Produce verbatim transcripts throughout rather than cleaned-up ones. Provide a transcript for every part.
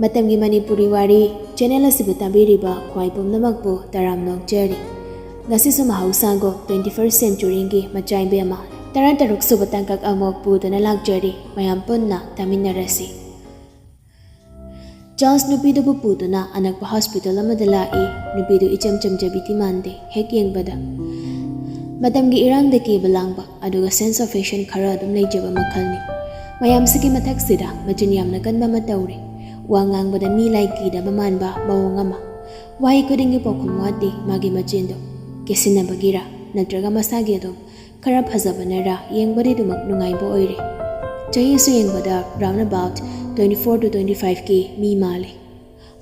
ꯃꯇꯝꯒꯤ ꯃꯅꯤꯄꯨꯔꯤ ꯋꯥꯔꯤ ꯆꯦꯅꯦꯜ ꯑꯁꯤꯕꯨ ꯇꯥꯕꯤꯔꯤꯕ ꯈ꯭ꯋꯥꯏ ꯄꯨꯝꯅꯃꯛꯄꯨ ꯇꯔꯥꯝꯅ ꯑꯣꯛꯆꯔꯤ꯫ ꯉꯁꯤꯁꯨ ꯃꯍꯧꯁꯥꯒꯨꯝ twenty first centuryꯒꯤ ꯃꯆꯥ ꯏꯕꯦꯝꯃ ꯇꯔꯥꯇꯔꯨꯛ ꯁꯨꯕ ꯇꯥꯡꯀꯛ ꯑꯃꯨꯛ ꯄꯨꯗꯨꯅ ꯂꯥꯛꯆꯔꯤ꯫ ꯃꯌꯥꯝ ꯄꯨꯟꯅ ꯇꯥꯃꯤꯟꯅꯔꯁꯤ꯫ ꯆꯥꯔꯜꯁ ꯅꯨꯄꯤꯗꯨꯕꯨ ꯄꯨꯗꯨꯅ ꯑꯅꯛꯄ ꯍꯣꯁꯄꯤꯇꯥꯜ ꯑꯃꯗ ꯂꯥꯛꯏ꯫ ꯅꯨꯄꯤꯗꯨ ꯏꯆꯝ ꯆꯝꯖꯕꯤꯗꯤ ꯃꯥꯟꯗꯦ ꯍꯦꯛ ꯌꯦꯡꯕꯗ꯫ ꯃꯇꯝꯒꯤ ꯏꯔꯥꯡꯗ ꯀꯦꯕ ꯂꯥꯡꯕ, ꯑꯗꯨꯒ sense of fashion ꯈꯔ ꯑꯗꯨꯝ ꯂꯩꯖꯕ ꯃꯈꯜꯅꯤ꯫ ꯃꯌꯥꯝꯁꯤꯒꯤ ꯃꯊꯛꯁꯤꯗ ꯃꯆꯤꯟ ꯌꯥꯝꯅ ꯀꯟꯕ ꯑꯃ ꯇꯧꯔꯤ꯫ ꯋꯥ ꯉꯥꯡꯕꯗ ꯃꯤ ꯂꯥꯏ ꯀꯤꯗꯕ ꯃꯥꯟꯕ ꯃꯑꯣꯡ ꯑꯃ꯫ ꯋꯥꯍꯩ ꯈꯨꯗꯤꯡꯒꯤ ꯄꯥꯎꯈꯨꯝ ꯋꯥꯠꯇꯦ ꯃꯥꯒꯤ ꯃꯆꯤꯟꯗꯣ꯫ ꯀꯦꯁꯤꯟꯅꯕꯒꯤꯔ ꯅꯠꯇ꯭ꯔꯒ ꯃꯁꯥꯒꯤ ꯑꯗꯨꯝ ꯈꯔ ꯐꯖꯕꯅꯔ ꯌꯦꯡꯕꯗꯤ ꯑꯗꯨꯃꯛ ꯅꯨꯡꯉꯥꯏꯕ ꯑꯣꯏꯔꯦ꯫ ꯆꯍꯤꯁꯨ ꯌꯦꯡꯕꯗ round about twenty four to twenty fiveꯀꯤ ꯃꯤ ꯃꯥꯜꯂꯤ꯫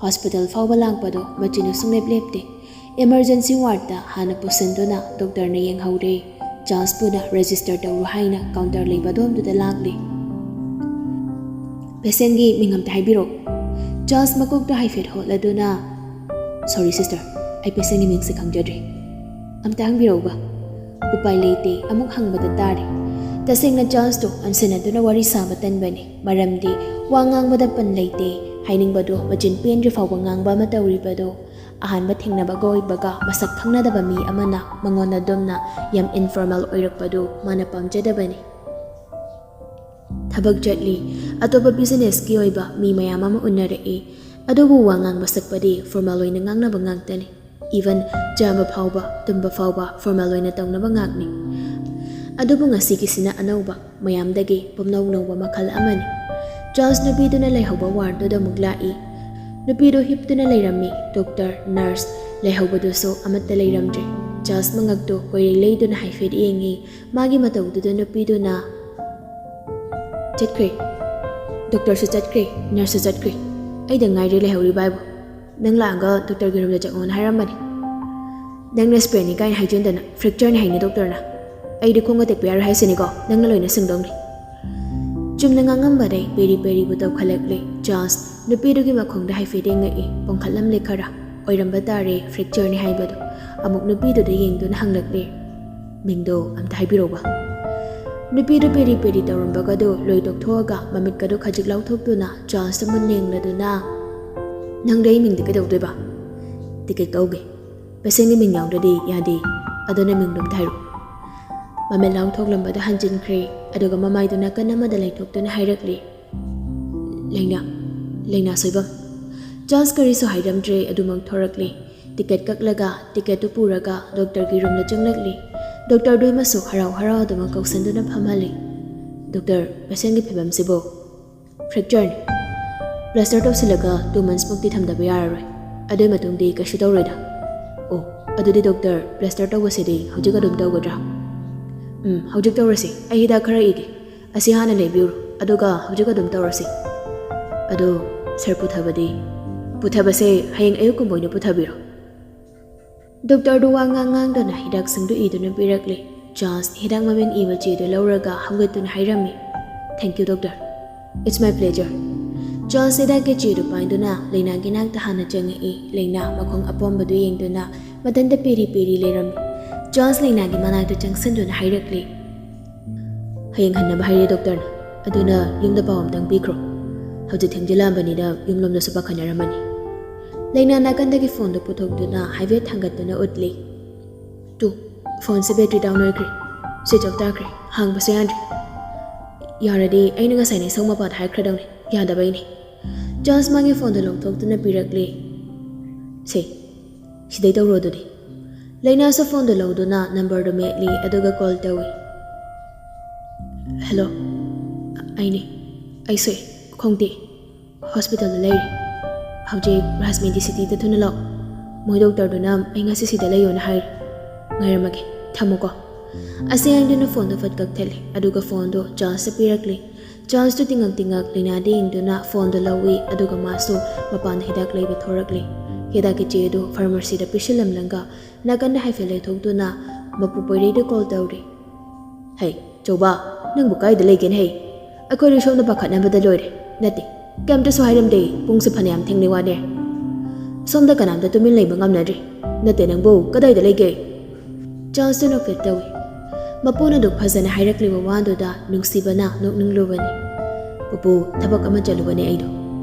ꯍꯣꯁꯄꯤꯇꯥꯜ ꯐꯥꯎꯕ ꯂꯥꯛꯄꯗꯣ ꯃꯆꯤꯟꯗꯨ ꯁꯨꯡꯂꯦꯞ ꯂꯦꯞꯇꯦ꯫ Emergency wardꯇ ꯍꯥꯟꯅ ꯄꯨꯁꯤꯟꯗꯨꯅ ꯗꯣꯛꯇꯔꯅ ꯌꯦꯡꯍꯧꯔꯦ꯫ ꯆꯥꯔꯜꯁꯄꯨꯅ register ꯇꯧꯔꯨ ꯍꯥꯏꯅ counter ꯂꯩꯕ ꯑꯗꯣꯝꯗꯨꯗ ꯂꯥꯛꯂꯦ꯫ Patientꯒꯤ ꯃꯤꯡ ꯑꯝꯇ ꯍꯥꯏꯕꯤꯔꯛꯑꯣ꯫ ꯆꯥꯔꯜꯁ ꯃꯀꯣꯛꯇ ꯍꯥꯏꯐꯦꯠ ꯍꯣꯠꯂꯗꯨꯅ, "Sorry sister, ꯑꯩ patientꯒꯤ ꯃꯤꯡꯁꯦ ꯈꯪꯖꯗ꯭ꯔꯦ꯫ ꯑꯝꯇ ꯍꯪꯕꯤꯔꯛꯎꯕ?" ꯎꯄꯥꯏ ꯂꯩꯇꯦ, ꯑꯃꯨꯛ ꯍꯪꯕꯗ ꯇꯥꯔꯦ꯫ ꯇꯁꯦꯡꯅ ꯆꯥꯔꯜꯁꯇꯣ ꯑꯣꯟꯁꯤꯟꯅꯗꯨꯅ ꯋꯥꯔꯤ ꯁꯥꯕ ꯇꯟꯕꯅꯤ, ꯃꯔꯝꯗꯤ ꯋꯥ ꯉꯥꯡꯕꯗ ꯄꯟ ꯂꯩꯇꯦ꯫ ꯍꯥꯏꯅꯤꯡꯕꯗꯣ ꯃꯆꯤꯟ ꯄꯦꯟꯗ꯭ꯔꯤ ꯐꯥꯎꯕ ꯉꯥꯡꯕ ꯑꯃ ꯇꯧꯔꯤꯕꯗꯣ꯫ ꯑꯍꯥꯟꯕ ꯊꯦꯡꯅꯕꯒ ꯑꯣꯏꯕꯒ ꯃꯁꯛ ꯈꯪꯅꯗꯕ ꯃꯤ ꯑꯃꯅ ꯃꯉꯣꯟꯗ ꯑꯗꯨꯝꯅ ꯌꯥꯝ informal ꯑꯣꯏꯔꯛꯄꯗꯨ ꯃꯥꯅ ꯄꯥꯝꯖꯗꯕꯅꯤ꯫ ꯊꯕꯛ ꯆꯠꯂꯤ, ꯑꯇꯣꯞꯄ businessꯀꯤ ꯑꯣꯏꯕ ꯃꯤ ꯃꯌꯥꯝ ꯑꯃ ꯎꯅꯔꯛꯏ, ꯑꯗꯨꯕꯨ ꯋꯥ ꯉꯥꯡꯕ ꯁꯛꯄꯗꯤ formal ꯑꯣꯏꯅ ꯉꯥꯡꯅꯕ ꯉꯥꯛꯇꯅꯤ꯫ Even ꯆꯥꯕ ꯐꯥꯎꯕ, ꯇꯨꯝꯕ ꯐꯥꯎꯕ formal ꯑꯣꯏꯅ ꯇꯧꯅꯕ ꯉꯥꯛꯅꯤ꯫ ꯑꯗꯨꯕꯨ ꯉꯁꯤꯒꯤꯁꯤꯅ ꯑꯅꯧꯕ, ꯃꯌꯥꯝꯗꯒꯤ ꯄꯨꯝꯅꯧ ꯅꯧꯕ ꯃꯈꯜ ꯑꯃꯅꯤ꯫ ꯆꯥꯔꯜꯁ ꯅꯨꯄꯤꯗꯨꯅ ꯂꯩꯍꯧꯕ wardꯗꯨꯗ ꯑꯃꯨꯛ ꯂꯥꯛꯏ꯫ ꯅꯨꯄꯤꯗꯨ ꯍꯤꯞꯇꯨꯅ ꯂꯩꯔꯝꯃꯤ꯫ ꯗꯣꯛꯇꯔ, ꯅꯔꯁ ꯂꯩꯍꯧꯕꯗꯨꯁꯨ ꯑꯃꯠꯇ ꯂꯩꯔꯝꯗ꯭ꯔꯦ꯫ ꯆꯥꯔꯜꯁ ꯃꯉꯛꯇꯨ ꯀꯣꯏꯔꯩ ꯂꯩꯗꯨꯅ ꯍꯥꯏꯐꯦꯠ ꯌꯦꯡꯉꯤ꯫ ꯃꯥꯒꯤ ꯃꯇꯧꯗꯨꯗ ꯅꯨꯄꯤꯗꯨꯅ, "ꯆꯠꯈ꯭ꯔꯦ꯫ ꯗꯣꯛꯇꯔꯁꯨ ꯆꯠꯈ꯭ꯔꯦ, ꯅꯔꯁꯁꯨ ꯆꯠꯈ꯭ꯔꯦ꯫ ꯑꯩꯗ ꯉꯥꯏꯔꯦ ꯂꯩꯍꯧꯔꯤꯕ ꯍꯥꯏꯕꯨ꯫ ꯅꯪ ꯂꯥꯛꯑꯒ ꯗꯣꯛꯇꯔꯒꯤ roomꯗ ꯆꯪꯉꯣꯅ ꯍꯥꯏꯔꯝꯕꯅꯤ꯫ ꯅꯪꯅ sprainꯅꯤ ꯀꯥꯏꯅ ꯍꯥꯏꯖꯤꯟꯗꯅ fractureꯅꯤ ꯍꯥꯏꯅꯤ ꯗꯣꯛꯇꯔꯅ꯫ ꯑꯩꯗꯤ ꯈꯣꯡꯒ ꯇꯦꯛꯄ ꯌꯥꯔꯣꯏ ꯍꯥꯏꯁꯤꯅꯤꯀꯣ, ꯅꯪꯅ ꯂꯣꯏꯅ ꯁꯦꯡꯗꯧꯅꯤ꯫" ꯆꯨꯝꯅ ꯉꯥꯡꯉꯝꯕꯗꯩ ꯄꯦꯔꯤ ꯄꯦꯔꯤꯕꯨ ꯇꯧꯈꯠꯂꯛꯂꯦ꯫ ꯆꯥꯔꯜꯁ ꯅꯨꯄꯤꯗꯨꯒꯤ ꯃꯈꯣꯡꯗ ꯍꯥꯏꯐꯦꯠ ꯌꯦꯡꯉꯛꯏ꯫ ꯄꯣꯡꯈꯠꯂꯝꯂꯦ ꯈꯔ꯫ ꯑꯣꯏꯔꯝꯕ ꯇꯥꯔꯦ fractureꯅꯤ ꯍꯥꯏꯕꯗꯣ꯫ ꯑꯃꯨꯛ ꯅꯨꯄꯤꯗꯨꯗ ꯌꯦꯡꯗꯨꯅ ꯍꯪꯂꯛꯂꯦ, "ꯃꯤꯡꯗꯣ ꯑꯝꯇ ꯍꯥꯏꯕꯤꯔꯛꯎꯕ?" ꯅꯨꯄꯤꯗꯨ ꯄꯦꯔꯤ ꯄꯦꯔꯤ ꯇꯧꯔꯝꯕꯒꯗꯨ ꯂꯣꯏ ꯇꯣꯛꯊꯣꯛꯑꯒ ꯃꯃꯤꯠꯀꯗꯨ ꯈꯖꯤꯛ ꯂꯥꯎꯊꯣꯛꯇꯨꯅ ꯆꯥꯔꯜꯁꯇ ꯃꯨꯟꯅ ꯌꯦꯡꯂꯗꯨꯅ, "ꯅꯪꯗꯤ ꯑꯩ ꯃꯤꯡꯗ ꯀꯩꯗꯧꯗꯣꯏꯕ?" "ꯇꯤꯀꯦꯠ ꯀꯛꯎꯒꯦ꯫ ꯄꯦꯁꯦꯟꯒꯤ ꯃꯤꯡ ꯌꯥꯎꯗ꯭ꯔꯗꯤ ꯌꯥꯗꯦ꯫ ꯑꯗꯨꯅ ꯃꯤꯡꯗꯨꯝ ꯊꯥꯔꯛꯑꯣ꯫" ꯃꯃꯤꯠ ꯂꯥꯎꯊꯣꯛꯂꯝꯕꯗꯨ ꯍꯟꯖꯤꯟꯈ꯭ꯔꯦ꯫ ꯑꯗꯨꯒ ꯃꯃꯥꯏꯗꯨ ꯅꯥꯀꯟ ꯑꯃꯗ ꯂꯩꯊꯣꯛꯇꯨꯅ ꯍꯥꯏꯔꯛꯂꯤ, "ꯂꯩꯅꯥ, ꯂꯩꯅꯥ ꯁꯣꯏꯕꯝ꯫" ꯆꯥꯔꯜꯁ ꯀꯔꯤꯁꯨ ꯍꯥꯏꯔꯝꯗ꯭ꯔꯦ, ꯑꯗꯨꯃꯛ ꯊꯣꯔꯛꯂꯤ꯫ ꯇꯤꯀꯦꯠ ꯀꯛꯂꯒ ꯇꯤꯀꯦꯠꯇꯨ ꯄꯨꯔꯒ ꯗꯣꯛꯇꯔꯒꯤ ꯔꯨꯝꯗ ꯆꯪꯂꯛꯂꯤ꯫ ꯗꯣꯛꯇꯔꯗꯨ ꯑꯃꯁꯨ ꯍꯔꯥꯎ ꯍꯔꯥꯎ ꯑꯗꯨꯃꯛ ꯀꯧꯁꯟꯗꯨꯅ ꯐꯝꯍꯜꯂꯤ꯫ "ꯗꯣꯛꯇꯔ, ꯄꯦꯁꯦꯟꯒꯤ ꯐꯤꯕꯝꯁꯤꯕꯨ?" "ꯐ꯭ꯔꯦꯛꯆꯔꯅꯤ꯫ ꯄ꯭ꯂꯥꯁꯇꯔ ꯇꯧꯁꯤꯜꯂꯒ ꯇꯨ ꯃꯟꯁꯃꯨꯛꯇꯤ ꯊꯝꯗꯕ ꯌꯥꯔꯔꯣꯏ꯫ ꯑꯗꯨꯒꯤ ꯃꯇꯨꯡꯗꯤ ꯀꯩꯁꯨ ꯇꯧꯔꯣꯏꯗ꯫" "ꯑꯣ, ꯑꯗꯨꯗꯤ ꯗꯣꯛꯇꯔ, ꯄ꯭ꯂꯥꯁꯇꯔ ꯇꯧꯕꯁꯤꯗꯤ ꯍꯧꯖꯤꯛ ꯑꯗꯨꯝ ꯇꯧꯒꯗ꯭ꯔꯥ?" "ꯎꯝ, ꯍꯧꯖꯤꯛ ꯇꯧꯔꯁꯤ꯫ ꯑꯩ ꯍꯤꯗꯥꯛ ꯈꯔ ꯏꯒꯦ꯫ ꯑꯁꯤ ꯍꯥꯟꯅ ꯂꯩꯕꯤꯌꯨꯔꯣ, ꯑꯗꯨꯒ ꯍꯧꯖꯤꯛ ꯑꯗꯨꯝ ꯇꯧꯔꯁꯤ꯫" "ꯑꯗꯣ ꯁꯥꯔ, ꯄꯨꯊꯕꯗꯤ?" "ꯄꯨꯊꯕꯁꯦ ꯍꯌꯦꯡ ꯑꯌꯨꯛꯀꯨꯝꯕ ꯑꯣꯏꯅ ꯄꯨꯊꯕꯤꯔꯣ꯫" ꯗꯣꯛꯇꯔꯗꯨ ꯋꯥ ꯉꯥꯡ ꯉꯥꯡꯗꯅ ꯍꯤꯗꯥꯛꯁꯤꯡꯗꯨ ꯏꯗꯨꯅ ꯄꯤꯔꯛꯂꯦ꯫ ꯆꯥꯔꯜꯁ ꯍꯤꯗꯥꯛ ꯃꯃꯤꯡ ꯏꯕ ꯆꯦꯗꯨ ꯂꯧꯔꯒ ꯍꯧꯒꯠꯇꯨꯅ ꯍꯥꯏꯔꯝꯃꯤ, "Thank you, doctor. It's my pleasure." Charles ꯍꯤꯗꯥꯛꯀꯤ ꯆꯦꯗꯨ ꯄꯥꯏꯗꯨꯅ ꯂꯩꯅꯥꯒꯤ ꯅꯥꯛꯇ ꯍꯥꯟꯅ ꯆꯪꯉꯛꯏ꯫ ꯂꯩꯅꯥ ꯃꯈꯣꯡ ꯑꯄꯣꯝꯕꯗꯨ ꯌꯦꯡꯗꯨꯅ ꯃꯊꯟꯇ ꯄꯦꯔꯤ ꯄꯦꯔꯤ ꯂꯩꯔꯝꯃꯤ꯫ ꯆꯥꯔꯜꯁ ꯂꯩꯅꯥꯒꯤ ꯃꯅꯥꯛꯇ ꯆꯪꯁꯤꯟꯗꯨꯅ ꯍꯥꯏꯔꯛꯂꯤ, "ꯍꯌꯦꯡ ꯍꯟꯅꯕ ꯍꯥꯏꯔꯦ ꯗꯣꯛꯇꯔꯅ, ꯑꯗꯨꯅ ꯌꯨꯝꯗ ꯄꯥꯎ ꯑꯝꯇꯪ ꯄꯤꯈ꯭ꯔꯣ꯫ ꯍꯧꯖꯤꯛ ꯊꯦꯡꯖꯤꯜꯂꯛꯑꯕꯅꯤꯅ ꯌꯨꯝꯂꯣꯝꯗꯁꯨ ꯄꯥꯈꯠꯅꯔꯝꯃꯅꯤ꯫" ꯂꯩꯅꯥ ꯅꯥꯀꯟꯗꯒꯤ ꯐꯣꯟꯗꯨ ꯄꯨꯊꯣꯛꯇꯨꯅ ꯍꯥꯏꯐꯦꯠ ꯊꯥꯡꯒꯠꯇꯨꯅ ꯎꯠꯂꯤ꯫ "ꯇꯨ, ꯐꯣꯟꯁꯦ ꯕꯦꯇ꯭ꯔꯤ ꯗꯥꯎꯟ ꯑꯣꯏꯈ꯭ꯔꯦ꯫ ꯁ꯭ꯋꯤꯆ ꯑꯣꯐ ꯇꯥꯈ꯭ꯔꯦ꯫ ꯍꯥꯡꯕꯁꯨ ꯌꯥꯗ꯭ꯔꯦ꯫ ꯌꯥꯔꯗꯤ ꯑꯩꯅ ꯉꯁꯥꯏꯅ ꯏꯁꯧ ꯃꯄꯥꯗ ꯍꯥꯏꯈ꯭ꯔꯗꯧꯅꯤ꯫ ꯌꯥꯗꯕꯩꯅꯦ꯫" ꯆꯥꯔꯜꯁ ꯃꯥꯒꯤ ꯐꯣꯟꯗꯨ ꯂꯧꯊꯣꯛꯇꯨꯅ ꯄꯤꯔꯛꯂꯦ꯫ "ꯁꯦ, ꯁꯤꯗꯩ ꯇꯧꯔꯣ ꯑꯗꯨꯗꯤ꯫" ꯂꯩꯅꯥꯁꯨ ꯐꯣꯟꯗꯨ ꯂꯧꯗꯨꯅ ꯅꯝꯕꯔꯗꯨ ꯃꯦꯠꯂꯤ, ꯑꯗꯨꯒ ꯀꯣꯜ ꯇꯧꯏ꯫ "ꯍꯦꯜꯂꯣ, ꯑꯩꯅꯦ꯫ ꯑꯩ ꯁꯣꯛꯑꯦ, ꯈꯣꯡ ꯇꯦꯛꯑꯦ꯫ ꯍꯣꯁꯄꯤꯇꯥꯜꯗ ꯂꯩꯔꯤ꯫ ꯍꯧꯖꯤꯛ ꯔꯥꯖꯃꯦꯗꯤ ꯁꯤꯇꯤꯗ ꯊꯨꯅ ꯂꯥꯛꯑꯣ꯫ ꯃꯣꯏ ꯗꯣꯛꯇꯔꯗꯨꯅ ꯑꯩ ꯉꯁꯤ ꯁꯤꯗ ꯂꯩꯌꯣꯅ ꯍꯥꯏꯔꯤ꯫ ꯉꯥꯏꯔꯝꯃꯒꯦ꯫ ꯊꯝꯃꯨꯀꯣ꯫" ꯑꯁꯤ ꯍꯥꯏꯗꯨꯅ ꯐꯣꯟꯗꯨ ꯐꯠ ꯀꯛꯊꯠꯂꯤ, ꯑꯗꯨꯒ ꯐꯣꯟꯗꯨ ꯆꯥꯔꯜꯁꯇ ꯄꯤꯔꯛꯂꯤ꯫ ꯆꯥꯔꯜꯁꯇꯨ ꯇꯤꯡꯉꯛ ꯇꯤꯡꯉꯛ ꯂꯩꯅꯥꯗ ꯌꯦꯡꯗꯨꯅ ꯐꯣꯟꯗꯨ ꯂꯧꯏ, ꯑꯗꯨꯒ ꯃꯥꯁꯨ ꯃꯄꯥꯟꯗ ꯍꯤꯗꯥꯛ ꯂꯩꯕ ꯊꯣꯔꯛꯂꯤ꯫ ꯍꯤꯗꯥꯛꯀꯤ ꯆꯦꯗꯨ ꯐꯥꯔꯃꯥꯁꯤꯗ ꯄꯤꯁꯤꯜꯂꯝꯂꯒ ꯅꯥꯀꯟꯗ ꯍꯥꯏꯐꯦꯠ ꯂꯩꯊꯣꯛꯇꯨꯅ ꯃꯄꯨ ꯄꯣꯏꯔꯩꯗ ꯀꯣꯜ ꯇꯧꯔꯤ꯫ "ꯍꯩ, ꯆꯧꯕ, ꯅꯪꯕꯨ ꯀꯥꯏꯗ ꯂꯩꯒꯦꯅꯦ ꯍꯩ? ꯑꯩꯈꯣꯏꯗꯤ ꯁꯣꯝꯗ ꯄꯥꯈꯠꯅꯕꯗ ꯂꯣꯏꯔꯦ꯫ ꯅꯠꯇꯦ, ꯀꯩꯝꯇꯁꯨ ꯍꯥꯏꯔꯝꯗꯦ꯫ ꯄꯨꯡꯁꯨ ꯐꯅꯌꯥꯝ ꯊꯦꯡꯂꯦ ꯋꯥꯅꯦ꯫ ꯁꯣꯝꯗ ꯀꯅꯥꯝꯇ ꯇꯨꯃꯤꯟ ꯂꯩꯕ ꯉꯝꯅꯗ꯭ꯔꯤ꯫ ꯅꯠꯇꯦ, ꯅꯪꯕꯨ ꯀꯗꯥꯏꯗ ꯂꯩꯒꯦ?" ꯆꯥꯔꯜꯁꯇꯨ ꯅꯣꯛꯐꯦꯠ ꯇꯧꯏ꯫ ꯃꯄꯨꯅ ꯑꯗꯨꯛ ꯐꯖꯅ ꯍꯥꯏꯔꯛꯂꯤꯕ ꯋꯥꯗꯨꯗ ꯅꯨꯡꯁꯤꯕꯅ ꯅꯣꯛꯅꯤꯡꯂꯨꯕꯅꯤ꯫ "ꯄꯨꯄꯨ, ꯊꯕꯛ ꯑꯃ ꯆꯠꯂꯨꯕꯅꯦ ꯑꯩꯗꯣ꯫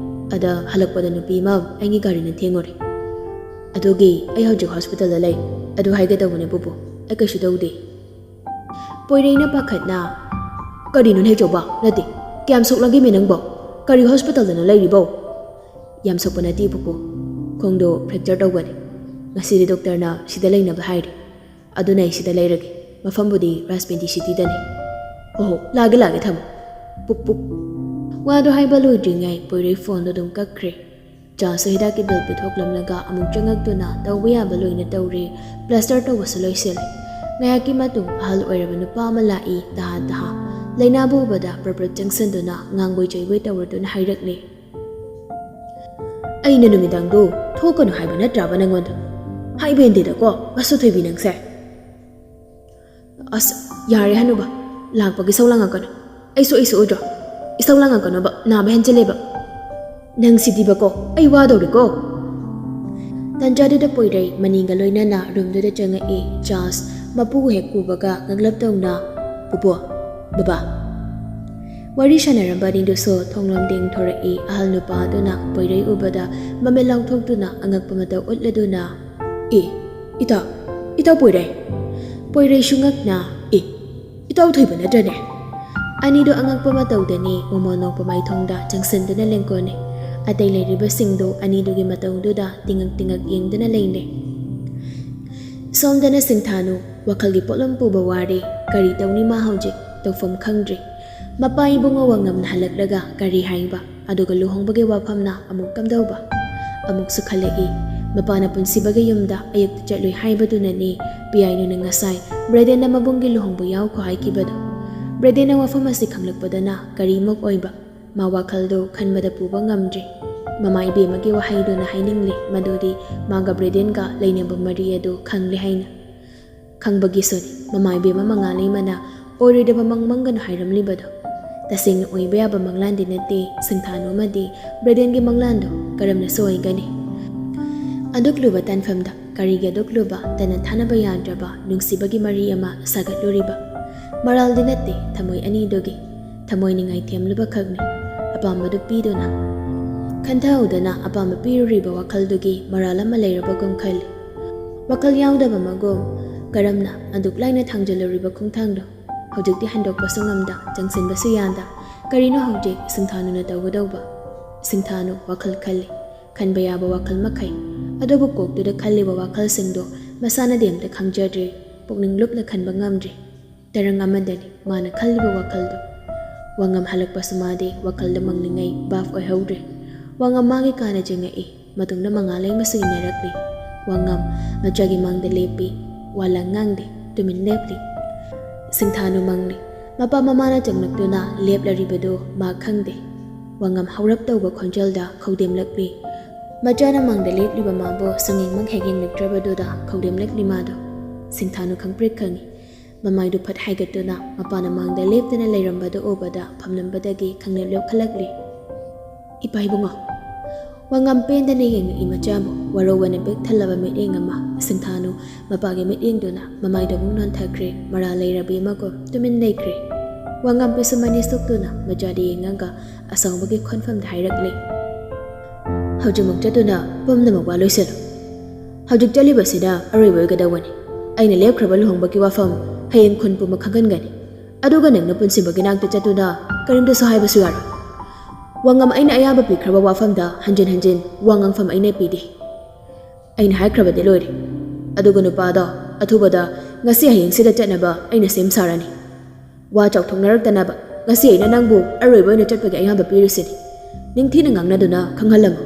ꯑꯗ ꯍꯜꯂꯛꯄꯗ ꯅꯨꯄꯤ ꯑꯃ ꯑꯩꯒꯤ ꯒꯥꯔꯤꯅ ꯊꯦꯡꯉꯨꯔꯦ꯫ ꯑꯗꯨꯒꯤ ꯑꯩ ꯍꯧꯖꯤꯛ ꯍꯣꯁꯄꯤꯇꯥꯜꯗ ꯂꯩ꯫ ꯑꯗꯨ ꯍꯥꯏꯒꯦ ꯇꯧꯕꯅꯦ ꯄꯨꯄꯨ, ꯑꯩ ꯀꯩꯁꯨ ꯇꯧꯗꯦ꯫" ꯄꯣꯏꯔꯩꯅ ꯄꯥꯈꯠꯅ, "ꯀꯔꯤꯅꯣ ꯅꯦꯆꯧꯕ? ꯅꯠꯇꯦ, ꯀꯌꯥꯝ ꯁꯣꯛꯂꯒꯦꯃꯤ ꯅꯪꯕꯣ? ꯀꯔꯤ ꯍꯣꯁꯄꯤꯇꯥꯜꯗꯅꯣ ꯂꯩꯔꯤꯕꯣ?" "ꯌꯥꯝ ꯁꯣꯛꯄ ꯅꯠꯇꯦ ꯄꯨꯄꯨ, ꯈꯣꯡꯗꯣ ꯐ꯭ꯔꯦꯛꯆꯔ ꯇꯧꯕꯅꯦ꯫ ꯉꯁꯤꯗꯤ ꯗꯣꯛꯇꯔꯅ ꯁꯤꯗ ꯂꯩꯅꯕ ꯍꯥꯏꯔꯦ꯫ ꯑꯗꯨꯅ ꯑꯩ ꯁꯤꯗ ꯂꯩꯔꯒꯦ꯫ ꯃꯐꯝꯕꯨꯗꯤ ꯔꯥꯖꯃꯦꯗꯤ ꯁꯤꯇꯤꯗꯅꯤ꯫ ꯍꯣ ꯍꯣ, ꯂꯥꯛꯑꯒꯦ ꯂꯥꯛꯑꯒꯦ, ꯊꯝꯃꯣ꯫ ꯄꯨꯛ ꯄꯨꯛ꯫" ꯋꯥꯗꯣ ꯍꯥꯏꯕ ꯂꯣꯏꯗ꯭ꯔꯤꯉꯩ ꯄꯣꯏꯔꯩ ꯐꯣꯟꯗꯣ ꯑꯗꯨꯝ ꯀꯛꯈ꯭ꯔꯦ꯫ ꯆꯥꯔꯖꯁꯨ ꯍꯤꯗꯥꯛꯀꯤ ꯕꯤꯜ ꯄꯤꯊꯣꯛꯂꯝꯂꯒ ꯑꯃꯨꯛ ꯆꯪꯉꯛꯇꯨꯅ ꯇꯧꯕ ꯌꯥꯕ ꯂꯣꯏꯅ ꯇꯧꯔꯦ꯫ ꯄ꯭ꯂꯥꯁꯇꯔ ꯇꯧꯕꯁꯨ ꯂꯣꯏꯁꯤꯜꯂꯦ꯫ ꯉꯥꯏꯍꯥꯛꯀꯤ ꯃꯇꯨꯡ ꯑꯍꯜ ꯑꯣꯏꯔꯕ ꯅꯨꯄꯥ ꯑꯃ ꯂꯥꯛꯏ꯫ ꯇꯍꯥ ꯇꯍꯥ ꯂꯥꯏꯅꯥꯕꯨ ꯎꯕꯗ ꯄ꯭ꯔꯞ ꯄ꯭ꯔꯞ ꯆꯪꯁꯤꯟꯗꯨꯅ ꯉꯥꯡꯕꯣꯏ ꯆꯩꯕꯣꯏ ꯇꯧꯔꯗꯨꯅ ꯍꯥꯏꯔꯛꯂꯦ꯫ "ꯑꯩꯅ ꯅꯨꯃꯤꯗꯥꯡꯗꯣ ꯊꯣꯛꯀꯅꯨ ꯍꯥꯏꯕ ꯅꯠꯇ꯭ꯔꯕ ꯅꯪꯉꯣꯟꯗ? ꯍꯥꯏꯕ ꯏꯟꯗꯦꯗꯀꯣ, ꯃꯁꯨ ꯊꯣꯏꯕꯤ ꯅꯪꯁꯦ꯫ ꯑꯁ, ꯌꯥꯔꯦ ꯍꯅꯨꯕ, ꯂꯥꯛꯄꯒꯤ ꯏꯁꯧ ꯂꯥꯡꯉꯛꯀꯅꯨ꯫ ꯑꯩꯁꯨ, ꯑꯩꯁꯨ ꯎꯗ꯭ꯔꯣ? ꯏꯁꯧ ꯂꯥꯡꯉꯛꯀꯅꯣꯕ, ꯅꯥꯕ ꯍꯦꯟꯖꯤꯜꯂꯦꯕ꯫ ꯅꯪ ꯁꯤꯗꯤꯕꯀꯣ, ꯑꯩ ꯋꯥꯗꯧꯔꯦꯀꯣ꯫" ꯇꯟꯖꯥꯗꯨꯗ ꯄꯣꯏꯔꯩ ꯃꯅꯤꯒ ꯂꯣꯏꯅꯅ ꯔꯨꯝꯗꯨꯗ ꯆꯪꯉꯛꯏ꯫ ꯆꯥꯔꯖ ꯃꯄꯨ ꯍꯦꯛ ꯎꯕꯒ ꯉꯛꯂꯞ ꯇꯧꯅ, "ꯄꯨꯄꯨ, ꯕꯕꯥ꯫" ꯋꯥꯔꯤ ꯁꯥꯟꯅꯔꯝꯕ ꯑꯅꯤꯗꯨꯁꯨ ꯊꯣꯡꯂꯣꯝꯗ ꯏꯪꯊꯣꯔꯛꯏ꯫ ꯑꯍꯜ ꯅꯨꯄꯥ ꯑꯗꯨꯅ ꯄꯣꯏꯔꯩ ꯎꯕꯗ ꯃꯃꯤꯠ ꯂꯥꯎꯊꯣꯛꯇꯨꯅ ꯑꯉꯛꯄ ꯃꯇꯧ ꯎꯠꯂꯗꯨꯅ, "ꯑꯦ, ꯏꯇꯥꯎ, ꯏꯇꯥꯎ ꯄꯣꯏꯔꯩ꯫" ꯄꯣꯏꯔꯩꯁꯨ ꯉꯛꯅ, "ꯑꯦ, ꯏꯇꯥꯎ ꯊꯣꯏꯕ ꯅꯠꯇ꯭ꯔꯅꯦ?" ꯑꯅꯤꯗꯨ ꯑꯉꯛꯄ ꯃꯇꯧꯗꯅꯤ ꯃꯣꯃꯣꯟ ꯅꯣꯛꯄ ꯃꯥꯏꯊꯣꯡꯗ ꯆꯪꯁꯤꯟꯗꯨꯅ ꯂꯦꯡꯀꯣꯟꯅꯩ꯫ ꯑꯇꯩ ꯂꯩꯔꯤꯕꯁꯤꯡꯗꯨ ꯑꯅꯤꯗꯨꯒꯤ ꯃꯇꯧꯗꯨꯗ ꯇꯤꯉꯛ ꯇꯤꯉꯛ ꯌꯦꯡꯗꯨꯅ ꯂꯩꯅꯩ꯫ ꯁꯣꯝꯗꯅ ꯁꯤꯡꯊꯥꯅꯨ ꯋꯥꯈꯜꯒꯤ ꯄꯣꯠꯂꯨꯝ ꯄꯨꯕ ꯋꯥꯔꯦ꯫ ꯀꯔꯤ ꯇꯧꯅꯤ ꯃꯥ ꯍꯧꯖꯤꯛ? ꯇꯧꯐꯝ ꯈꯪꯗ꯭ꯔꯦ꯫ ꯃꯄꯥ ꯏꯕꯨꯡꯉꯣ ꯋꯥꯉꯝꯅ ꯍꯜꯂꯛꯂꯒ ꯀꯔꯤ ꯍꯥꯏꯕ? ꯑꯗꯨꯒ ꯂꯨꯍꯣꯡꯕꯒꯤ ꯋꯥꯐꯝꯅ ꯑꯃꯨꯛ ꯀꯝꯗꯧꯕ? ꯑꯃꯨꯛꯁꯨ ꯈꯜꯂꯛꯏ, ꯃꯄꯥꯅ ꯄꯨꯟꯁꯤꯕꯒꯤ ꯌꯨꯝꯗ ꯑꯌꯨꯛꯇ ꯆꯠꯂꯨꯏ ꯍꯥꯏꯕꯗꯨꯅꯅꯤ ꯄꯤꯌꯥꯏꯅꯨꯅ ꯉꯁꯥꯏ ꯕ꯭ꯔꯦꯗꯦꯟꯅ ꯃꯕꯨꯡꯒꯤ ꯂꯨꯍꯣꯡꯕ ꯌꯥꯎꯈꯣ ꯍꯥꯏꯈꯤꯕꯗꯣ꯫ ꯕ꯭ꯔꯦꯗꯦꯟꯅ ꯋꯥꯐꯝ ꯑꯁꯤ ꯈꯪꯂꯛꯄꯗꯅ ꯀꯔꯤꯃꯨꯛ ꯑꯣꯏꯕ? ꯃꯥ ꯋꯥꯈꯜꯗꯨ ꯈꯟꯕꯗ ꯄꯨꯕ ꯉꯝꯗ꯭ꯔꯤ꯫ ꯃꯃꯥ ꯏꯕꯦꯝꯃꯒꯤ ꯋꯥꯍꯩꯗꯨꯅ ꯍꯥꯏꯅꯤꯡꯂꯤ ꯃꯗꯨꯗꯤ ꯃꯥꯒ ꯕ꯭ꯔꯦꯗꯦꯟꯒ ꯂꯩꯅꯕ ꯃꯔꯤ ꯑꯗꯨ ꯈꯪꯂꯦ ꯍꯥꯏꯅ꯫ ꯈꯪꯕꯒꯤꯁꯨꯅꯤ ꯃꯃꯥ ꯏꯕꯦꯝꯃ ꯃꯉꯥꯜ ꯏꯃꯅ ꯑꯣꯏꯔꯣꯏꯗꯕ ꯃꯪ ꯃꯪꯒꯅꯨ ꯍꯥꯏꯔꯝꯂꯤꯕꯗꯣ꯫ ꯇꯁꯦꯡꯅ ꯑꯣꯏꯕ ꯌꯥꯕ ꯃꯪꯂꯥꯟꯗꯤ ꯅꯠꯇꯦ꯫ ꯁꯤꯡꯊꯥꯅꯨ ꯑꯃꯗꯤ ꯕ꯭ꯔꯦꯗꯦꯟꯒꯤ ꯃꯪꯂꯥꯟꯗꯣ ꯀꯔꯝꯅꯁꯨ ꯑꯣꯏꯒꯅꯤ? ꯑꯗꯨꯛ ꯂꯨꯕ ꯇꯥꯟꯐꯝꯗ ꯀꯔꯤꯒꯤ ꯑꯗꯨꯛ ꯂꯨꯕ, ꯇꯠꯅ ꯊꯥꯅꯕ ꯌꯥꯗ꯭ꯔꯕ ꯅꯨꯡꯁꯤꯕꯒꯤ ꯃꯔꯤ ꯑꯃ ꯁꯥꯒꯠꯂꯨꯔꯤꯕ? ꯃꯔꯥꯜꯗꯤ ꯅꯠꯇꯦ, ꯊꯃꯣꯏ ꯑꯅꯤꯗꯨꯒꯤ꯫ ꯊꯃꯣꯏ ꯅꯤꯡꯉꯥꯏ ꯊꯦꯝꯂꯨꯕ ꯈꯛꯅꯤ, ꯑꯄꯥꯝꯕꯗꯨ ꯄꯤꯗꯨꯅ꯫ ꯈꯟꯊꯍꯧꯗꯅ ꯑꯄꯥꯝꯕ ꯄꯤꯔꯨꯔꯤꯕ ꯋꯥꯈꯜꯗꯨꯒꯤ ꯃꯔꯥꯜ ꯑꯃ ꯂꯩꯔꯕꯒꯨꯝ ꯈꯜꯂꯤ꯫ ꯋꯥꯈꯜ ꯌꯥꯎꯗꯕ ꯑꯃꯒꯨꯝ, ꯀꯔꯝꯅ ꯑꯗꯨꯛ ꯂꯥꯏꯅ ꯊꯥꯡꯖꯜꯂꯨꯔꯤꯕ ꯈꯣꯡꯊꯥꯡꯗꯣ? ꯍꯧꯖꯤꯛꯇꯤ ꯍꯟꯗꯣꯛꯄꯁꯨ ꯉꯝꯗ, ꯆꯪꯁꯤꯟꯕꯁꯨ ꯌꯥꯗ꯫ ꯀꯔꯤꯅꯣ ꯍꯧꯖꯤꯛ ꯁꯤꯡꯊꯥꯅꯨꯅ ꯇꯧꯒꯗꯧꯕ? ꯁꯤꯡꯊꯥꯅꯨ ꯋꯥꯈꯜ ꯈꯜꯂꯤ, ꯈꯟꯕ ꯌꯥꯕ ꯋꯥꯈꯜ ꯃꯈꯩ꯫ ꯑꯗꯨꯕꯨ ꯀꯣꯛꯇꯨꯗ ꯈꯜꯂꯤꯕ ꯋꯥꯈꯜꯁꯤꯡꯗꯣ ꯃꯁꯥꯅꯗꯤ ꯑꯝꯇ ꯈꯪꯖꯗ꯭ꯔꯤ, ꯄꯨꯛꯅꯤꯡ ꯂꯨꯞꯅ ꯈꯟꯕ ꯉꯝꯗ꯭ꯔꯤ꯫ ꯇꯔꯪ ꯑꯃꯗꯅꯤ ꯃꯥꯅ ꯈꯜꯂꯤꯕ ꯋꯥꯈꯜꯗꯣ꯫ ꯋꯥꯉꯝ ꯍꯜꯂꯛꯄꯁꯨ ꯃꯥꯗꯤ ꯋꯥꯈꯜꯗ ꯃꯪꯂꯤꯉꯩ ꯚꯥꯞ ꯑꯣꯏꯍꯧꯗ꯭ꯔꯦ꯫ ꯋꯥꯉꯝ ꯃꯥꯒꯤ ꯀꯥꯅ ꯆꯤꯡꯉꯛꯏ꯫ ꯃꯇꯨꯡꯗ ꯃꯉꯥꯜ ꯂꯩꯃꯁꯨ ꯏꯟꯅꯔꯛꯂꯤ꯫ ꯋꯥꯉꯝ ꯃꯆꯥꯒꯤ ꯃꯥꯡꯗ ꯂꯦꯞꯄꯤ꯫ ꯋꯥ ꯂꯥꯡ ꯉꯥꯡꯗꯦ꯫ ꯇꯨꯃꯤꯟ ꯂꯦꯞꯂꯤ꯫ ꯁꯤꯡꯊꯥꯅꯨ ꯃꯪꯂꯤ꯫ ꯃꯄꯥ ꯃꯃꯥꯅ ꯆꯪꯂꯛꯇꯨꯅ ꯂꯦꯞꯂꯔꯤꯕꯗꯨ ꯃꯥ ꯈꯪꯗꯦ꯫ ꯋꯥꯉꯝ ꯍꯧꯔꯞ ꯇꯧꯕ ꯈꯣꯟꯖꯦꯜꯗ ꯈꯧꯗꯦꯝꯂꯛꯂꯤ꯫ ꯃꯆꯥꯅ ꯃꯥꯡꯗ ꯂꯦꯞꯂꯤꯕ ꯃꯥꯕꯨ ꯁꯨꯡꯌꯦꯡꯃꯛ ꯍꯦꯛ ꯌꯦꯡꯂꯛꯇ꯭ꯔꯕꯗꯨꯗ ꯈꯧꯗꯦꯝꯂꯛꯂꯤ ꯃꯥꯗꯣ꯫ ꯁꯤꯡꯊꯥꯅꯨ ꯈꯪꯄ꯭ꯔꯦꯛ ꯈꯪꯏ꯫ ꯃꯃꯥꯏꯗꯨ ꯐꯠ ꯍꯥꯏꯒꯠꯇꯨꯅ ꯃꯄꯥꯅ ꯃꯥꯡꯗ ꯂꯦꯞꯇꯅ ꯂꯩꯔꯝꯕꯗꯨ ꯎꯕꯗ ꯐꯝꯂꯝꯕꯗꯒꯤ ꯈꯪꯂꯦꯞ ꯂꯦꯞꯈꯠꯂꯛꯂꯤ꯫ "ꯏꯄꯥ ꯏꯕꯨꯡꯉꯣ!" ꯋꯥꯉꯝ ꯄꯦꯟꯗꯅ ꯌꯦꯡꯉꯛꯏ ꯃꯆꯥꯕꯨ꯫ ꯋꯥꯔꯧꯕꯅ ꯄꯤꯛ ꯊꯜꯂꯕ ꯃꯤꯠꯌꯦꯡ ꯑꯃ꯫ ꯁꯤꯡꯊꯥꯅꯨ ꯃꯄꯥꯒꯤ ꯃꯤꯠꯌꯦꯡꯗꯨꯅ ꯃꯃꯥꯏꯗꯨ ꯑꯃꯨꯛ ꯅꯣꯟꯊꯈ꯭ꯔꯦ꯫ ꯃꯔꯥꯜ ꯂꯩꯔꯕꯤ ꯑꯃꯒꯨꯝ ꯇꯨꯃꯤꯟ ꯂꯩꯈ꯭ꯔꯦ꯫ ꯋꯥꯉꯝ ꯄꯤꯁꯨꯝ ꯑꯅꯤ ꯁꯨꯛꯇꯨꯅ ꯃꯆꯥꯗ ꯌꯦꯡꯉꯒ ꯑꯁꯥꯎꯕꯒꯤ ꯈꯣꯟꯐꯝꯗ ꯍꯥꯏꯔꯛꯂꯦ, "ꯍꯧꯖꯤꯛꯃꯛ ꯆꯠꯇꯨꯅ ꯄꯨꯝꯅꯃꯛ ꯋꯥ ꯂꯣꯏꯁꯤꯜꯂꯨ꯫ ꯍꯧꯖꯤꯛ ꯆꯠꯂꯤꯕꯁꯤꯅ ꯑꯔꯣꯏꯕ ꯑꯣꯏꯒꯗꯧꯕꯅꯤ꯫ ꯑꯩꯅ ꯂꯦꯞꯈ꯭ꯔꯕ ꯂꯨꯍꯣꯡꯕꯒꯤ ꯋꯥꯐꯝ ꯍꯌꯦꯡ ꯈꯨꯟ ꯄꯨꯝꯕ ꯈꯪꯍꯟꯒꯅꯤ꯫ ꯑꯗꯨꯒ ꯅꯪꯅ ꯄꯨꯟꯁꯤꯕꯒꯤ ꯅꯥꯛꯇ ꯆꯠꯇꯨꯅ ꯀꯔꯤꯝꯇꯁꯨ ꯍꯥꯏꯕꯁꯨ ꯌꯥꯔꯣꯏ꯫ ꯋꯥꯉꯝ ꯑꯩꯅ ꯑꯌꯥꯕ ꯄꯤꯈ꯭ꯔꯕ ꯋꯥꯐꯝꯗ ꯍꯟꯖꯤꯟ ꯍꯟꯖꯤꯟ ꯋꯥ ꯉꯥꯡꯐꯝ ꯑꯩꯅ ꯄꯤꯗꯦ꯫ ꯑꯩꯅ ꯍꯥꯏꯈ꯭ꯔꯕꯗꯤ ꯂꯣꯏꯔꯦ꯫ ꯑꯗꯨꯒ ꯅꯨꯄꯥꯗꯣ ꯑꯊꯨꯕꯗ ꯉꯁꯤ ꯍꯌꯦꯡꯁꯤꯗ ꯆꯠꯅꯕ ꯑꯩꯅ ꯁꯦꯝ ꯁꯥꯔꯅꯤ꯫ ꯋꯥ ꯆꯥꯎꯊꯣꯛꯅꯔꯛꯇꯅꯕ ꯉꯁꯤ ꯑꯩꯅ ꯅꯪꯕꯨ ꯑꯔꯣꯏꯕ ꯑꯣꯏꯅ ꯆꯠꯄꯒꯤ ꯑꯌꯥꯕ ꯄꯤꯔꯤꯁꯤꯅꯤ꯫ ꯅꯤꯡꯊꯤꯅ ꯉꯥꯡꯅꯗꯨꯅ ꯈꯪꯍꯜꯂꯝꯃꯨ꯫"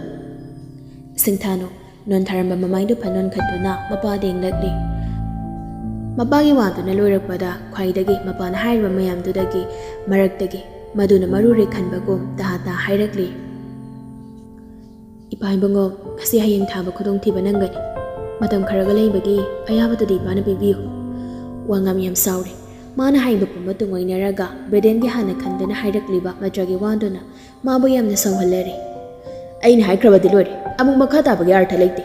ꯁꯤꯡꯊꯥꯅꯨ ꯅꯣꯟꯊꯔꯝꯕ ꯃꯃꯥꯏꯗꯨ ꯐꯠ ꯅꯣꯟꯈꯠꯇꯨꯅ ꯃꯄꯥꯗ ꯌꯦꯡꯂꯛꯂꯤ꯫ ꯃꯄꯥꯒꯤ ꯋꯥꯗꯨꯅ ꯂꯣꯏꯔꯛꯄꯗ ꯈ꯭ꯋꯥꯏꯗꯒꯤ ꯃꯄꯥꯅ ꯍꯥꯏꯔꯤꯕ ꯃꯌꯥꯝꯗꯨꯗꯒꯤ ꯃꯔꯛꯇꯒꯤ ꯃꯗꯨꯅ ꯃꯔꯨꯔꯦ ꯈꯟꯕꯒꯨꯝ ꯇꯍꯥ ꯇꯍꯥ ꯍꯥꯏꯔꯛꯂꯤ꯫ "ꯏꯄꯥ ꯏꯕꯨꯡꯉꯣ, ꯉꯁꯤ ꯍꯌꯦꯡ ꯊꯥꯕ ꯈꯨꯗꯣꯡꯊꯤꯕ ꯅꯪꯒꯅꯤ꯫ ꯃꯇꯝ ꯈꯔꯒ ꯂꯩꯕꯒꯤ ꯑꯌꯥꯕꯗꯨꯗꯤ ꯏꯄꯥꯅ ꯄꯤꯕꯤꯌꯨ꯫" ꯋꯥꯉꯝ ꯌꯥꯝ ꯁꯥꯎꯔꯦ꯫ ꯃꯥꯅ ꯍꯥꯏꯕ ꯄꯨꯝꯕ ꯇꯨꯡꯑꯣꯏꯅꯔꯒ ꯕ꯭ꯔꯦꯗꯦꯟꯒꯤ ꯍꯥꯟꯅ ꯈꯟꯗꯨꯅ ꯍꯥꯏꯔꯛꯂꯤꯕ ꯃꯆꯥꯒꯤ ꯋꯥꯗꯨꯅ ꯃꯥꯕꯨ ꯌꯥꯝꯅ ꯁꯥꯎꯍꯜꯂꯔꯦ꯫ "ꯑꯩꯅ ꯍꯥꯏꯈ꯭ꯔꯕꯗꯤ ꯂꯣꯏꯔꯦ꯫ ꯑꯃꯨꯛ ꯃꯈꯥ ꯇꯥꯕꯒꯤ ꯑꯥꯔꯊ ꯂꯩꯇꯦ꯫